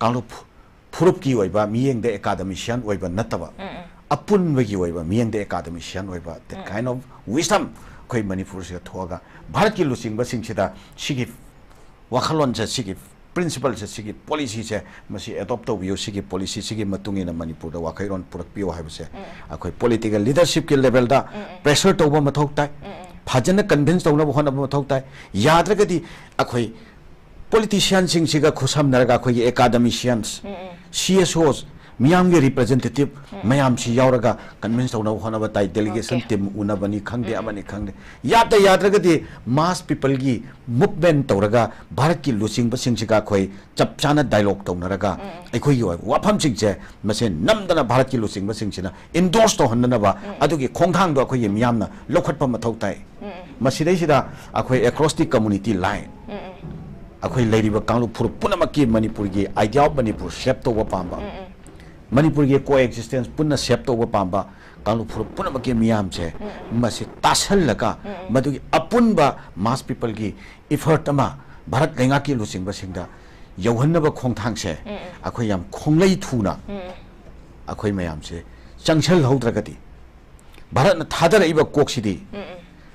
ꯀꯥꯡꯂꯨꯞ ꯐꯨꯔꯨꯞꯀꯤ ꯑꯣꯏꯕ ꯃꯤꯠꯌꯦꯡꯗ academician ꯑꯣꯏꯕ ꯅꯠꯇꯕ, ꯑꯄꯨꯟꯕꯒꯤ ꯑꯣꯏꯕ ꯃꯤꯠꯌꯦꯡꯗ academician ꯑꯣꯏꯕ, that kind of wisdom ꯑꯩꯈꯣꯏ ꯃꯅꯤꯄꯨꯔꯁꯤꯗ ꯊꯣꯛꯑꯒ ꯚꯥꯔꯠꯀꯤ ꯂꯨꯆꯤꯡꯕꯁꯤꯡꯁꯤꯗ ꯁꯤꯒꯤ ꯋꯥꯈꯜꯂꯣꯟꯁꯦ, ꯁꯤꯒꯤ principleꯁꯦ, ꯁꯤꯒꯤ policyꯁꯦ ꯃꯁꯤ adopt ꯇꯧꯕꯤꯌꯨ, ꯁꯤꯒꯤ policyꯁꯤꯒꯤ ꯃꯇꯨꯡ ꯏꯟꯅ ꯃꯅꯤꯄꯨꯔꯗ ꯋꯥꯈꯜꯂꯣꯟ ꯄꯨꯔꯛꯄꯤꯌꯨ ꯍꯥꯏꯕꯁꯦ ꯑꯩꯈꯣꯏ political leadershipꯀꯤ levelꯗ pressure ꯇꯧꯕ ꯃꯊꯧ ꯇꯥꯏ, ꯐꯖꯅ convince ꯇꯧꯅꯕ ꯍꯣꯠꯅꯕ ꯃꯊꯧ ꯇꯥꯏ꯫ ꯌꯥꯗ꯭ꯔꯒꯗꯤ ꯑꯩꯈꯣꯏ politicianꯁꯤꯡꯁꯤꯒ ꯈꯨꯠꯁꯝꯅꯔꯒ ꯑꯩꯈꯣꯏꯒꯤ academicians, CSOs, ꯃꯤꯌꯥꯝꯒꯤ representative ꯃꯌꯥꯝꯁꯤ ꯌꯥꯎꯔꯒ convince ꯇꯧꯅꯕ ꯍꯣꯠꯅꯕ ꯇꯥꯏ꯫ Delegation Okay. Team ꯎꯅꯕꯅꯤ ꯈꯪꯗꯦ, ꯑꯃꯅꯤ ꯈꯪꯗꯦ, ꯌꯥꯗ ꯌꯥꯗ꯭ꯔꯒꯗꯤ mass peopleꯒꯤ movement ꯇꯧꯔꯒ ꯚꯥꯔꯠꯀꯤ ꯂꯨꯆꯤꯡꯕꯁꯤꯡꯁꯤꯒ ꯑꯩꯈꯣꯏ ꯆꯞ ꯆꯥꯅ dialogue ꯇꯧꯅꯔꯒ ꯑꯩꯈꯣꯏꯒꯤ ꯑꯣꯏꯕ ꯋꯥꯐꯝꯁꯤꯡꯁꯦ ꯃꯁꯦ ꯅꯝꯗꯅ ꯚꯥꯔꯠꯀꯤ ꯂꯨꯆꯤꯡꯕꯁꯤꯡꯁꯤꯅ endorse ꯇꯧꯍꯟꯅꯅꯕ ꯑꯗꯨꯒꯤ ꯈꯣꯡꯊꯥꯡꯗꯣ ꯑꯩꯈꯣꯏꯒꯤ ꯃꯤꯌꯥꯝꯅ ꯂꯧꯈꯠꯄ ꯃꯊꯧ ꯇꯥꯏ꯫ ꯃꯁꯤꯗꯩꯁꯤꯗ ꯑꯩꯈꯣꯏ across the community line, ꯑꯩꯈꯣꯏ ꯂꯩꯔꯤꯕ ꯀꯥꯡꯂꯨꯞ ꯐꯨꯔꯨꯞ ꯄꯨꯝꯅꯃꯛꯀꯤ ꯃꯅꯤꯄꯨꯔꯒꯤ idea of ꯃꯅꯤꯄꯨꯔ shape ꯇꯧꯕ ꯄꯥꯝꯕ, ꯃꯅꯤꯄꯨꯔꯒꯤ coexistence ꯄꯨꯟꯅ shape ꯇꯧꯕ ꯄꯥꯝꯕ ꯀꯥꯡꯂꯨꯞ ꯐꯨꯔꯨꯞ ꯄꯨꯝꯅꯃꯛꯀꯤ ꯃꯤꯌꯥꯝꯁꯦ ꯃꯁꯤ ꯇꯥꯁꯜꯂꯒ ꯃꯗꯨꯒꯤ ꯑꯄꯨꯟꯕ mass peopleꯒꯤ effort ꯑꯃ ꯚꯥꯔꯠ ꯂꯩꯉꯥꯛꯀꯤ ꯂꯨꯆꯤꯡꯕꯁꯤꯡꯗ ꯌꯧꯍꯟꯅꯕ ꯈꯣꯡꯊꯥꯡꯁꯦ ꯑꯩꯈꯣꯏ ꯌꯥꯝ ꯈꯣꯡꯂꯩ ꯊꯨꯅ ꯑꯩꯈꯣꯏ ꯃꯌꯥꯝꯁꯦ ꯆꯪꯁꯜꯍꯧꯗ꯭ꯔꯒꯗꯤ, ꯚꯥꯔꯠꯅ ꯊꯥꯗꯔꯛꯏꯕ ꯀꯣꯛꯁꯤꯗꯤ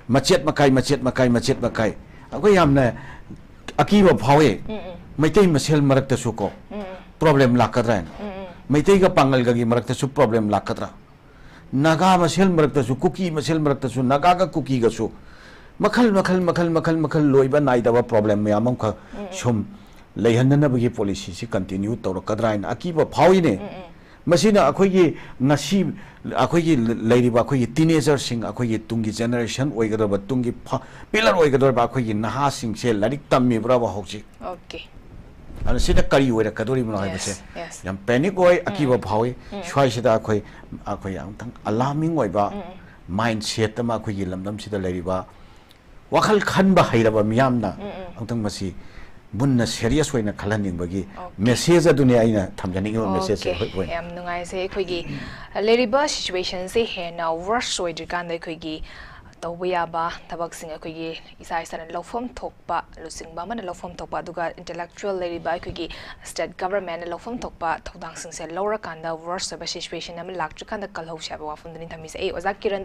ꯃꯆꯦꯠ ꯃꯀꯥꯏ, ꯃꯆꯦꯠ ꯃꯀꯥꯏ, ꯃꯆꯦꯠ ꯃꯀꯥꯏ, ꯑꯩꯈꯣꯏ ꯌꯥꯝꯅ ꯑꯀꯤꯕ ꯐꯥꯎꯏ꯫ ꯃꯩꯇꯩ ꯃꯁꯦꯜ ꯃꯔꯛꯇꯁꯨ ꯀꯣ problem ꯂꯥꯛꯀꯗ꯭ꯔꯥ ꯍꯥꯏꯅ, ꯃꯩꯇꯩꯒ ꯄꯥꯡꯒꯜꯒꯒꯤ ꯃꯔꯛꯇꯁꯨ problem ꯂꯥꯛꯀꯗ꯭ꯔꯥ, ꯅꯥꯒꯥ ꯃꯁꯦꯜ ꯃꯔꯛꯇꯁꯨ, ꯀꯨꯀꯤ ꯃꯁꯦꯜ ꯃꯔꯛꯇꯁꯨ, ꯅꯥꯒꯥꯒ ꯀꯨꯀꯤꯒꯁꯨ ꯃꯈꯜ ꯃꯈꯜ ꯃꯈꯜ ꯃꯈꯜ ꯃꯈꯜ ꯂꯣꯏꯕ ꯅꯥꯏꯗꯕ problem ꯃꯌꯥꯝ ꯑꯃꯈꯛ ꯁꯨꯝ ꯂꯩꯍꯟꯅꯅꯕꯒꯤ policyꯁꯤ continue ꯇꯧꯔꯛꯀꯗ꯭ꯔꯥ ꯍꯥꯏꯅ ꯑꯀꯤꯕ ꯐꯥꯎꯏꯅꯦ꯫ ꯃꯁꯤꯅ ꯑꯩꯈꯣꯏꯒꯤ ꯉꯁꯤ ꯑꯩꯈꯣꯏꯒꯤ ꯂꯩꯔꯤꯕ ꯑꯩꯈꯣꯏꯒꯤ teenagerꯁꯤꯡ, ꯑꯩꯈꯣꯏꯒꯤ ꯇꯨꯡꯒꯤ generation ꯑꯣꯏꯒꯗꯕ, ꯇꯨꯡꯒꯤ ꯐ-, pillar ꯑꯣꯏꯒꯗꯧꯔꯤꯕ ꯑꯩꯈꯣꯏꯒꯤ ꯅꯍꯥꯁꯤꯡꯁꯦ ꯂꯥꯏꯔꯤꯛ ꯇꯝꯃꯤꯕ꯭ꯔꯕ ꯍꯧꯖꯤꯛ? Okay. ꯑꯗꯨꯅ ꯁꯤꯗ ꯀꯔꯤ ꯑꯣꯏꯔꯛꯀꯗꯧꯔꯤꯕꯅꯣ ꯍꯥꯏꯕꯁꯦ Yes, yes. ꯌꯥꯝ panic ꯑꯣꯏ, ꯑꯀꯤꯕ ꯐꯥꯎꯏ꯫ ꯁ꯭ꯋꯥꯏꯁꯤꯗ ꯑꯩꯈꯣꯏ, ꯑꯩꯈꯣꯏ ꯑꯃꯨꯛꯇꯪ alarming ꯑꯣꯏꯕ mindset ꯑꯃ ꯑꯩꯈꯣꯏꯒꯤ ꯂꯝꯗꯝꯁꯤꯗ ꯂꯩꯔꯤꯕ ꯋꯥꯈꯜ ꯈꯟꯕ ꯍꯩꯔꯕ ꯃꯤꯌꯥꯝꯅ ꯑꯃꯨꯛꯇꯪ ꯃꯁꯤ ꯃꯨꯟꯅ serious ꯑꯣꯏꯅ ꯈꯜꯍꯟꯅꯤꯡꯕꯒꯤ Okay. message ꯑꯗꯨꯅꯤ ꯑꯩꯅ ꯊꯝꯖꯅꯤꯡꯉꯤꯕ message ꯁꯦ꯫ Okay, ꯍꯣꯏ, ꯍꯣꯏ꯫ ꯌꯥꯝ ꯅꯨꯡꯉꯥꯏꯖꯩ꯫ ꯑꯩꯈꯣꯏꯒꯤ ꯂꯩꯔꯤꯕ situation ꯁꯦ ꯍꯦꯟꯅ worse ꯑꯣꯏꯗ꯭ꯔꯤꯀꯥꯟꯗ ꯑꯩꯈꯣꯏꯒꯤ ꯇꯧꯕ ꯌꯥꯕ ꯊꯕꯛꯁꯤꯡ ꯑꯩꯈꯣꯏꯒꯤ ꯏꯁꯥ ꯏꯁꯥꯅ ꯂꯧꯐꯝ ꯊꯣꯛꯄ ꯂꯨꯆꯤꯡꯕ ꯑꯃꯅ ꯂꯧꯐꯝ ꯊꯣꯛꯄ, ꯑꯗꯨꯒ intellectual ꯂꯩꯔꯤꯕ ꯑꯩꯈꯣꯏꯒꯤ state government ꯅ ꯂꯧꯐꯝ ꯊꯣꯛꯄ ꯊꯧꯗꯥꯡꯁꯤꯡꯁꯦ ꯂꯧꯔꯀꯥꯟꯗ worse ꯑꯣꯏꯕ situation ꯑꯃ ꯂꯥꯛꯇ꯭ꯔꯤꯀꯥꯟꯗ ꯀꯜꯍꯧꯁꯦ ꯍꯥꯏꯕ ꯋꯥꯐꯝꯗꯨꯅꯤ ꯊꯝꯃꯤꯁꯦ꯫ ꯑꯩ ꯑꯣꯖꯥ ꯀꯤꯔꯟꯗ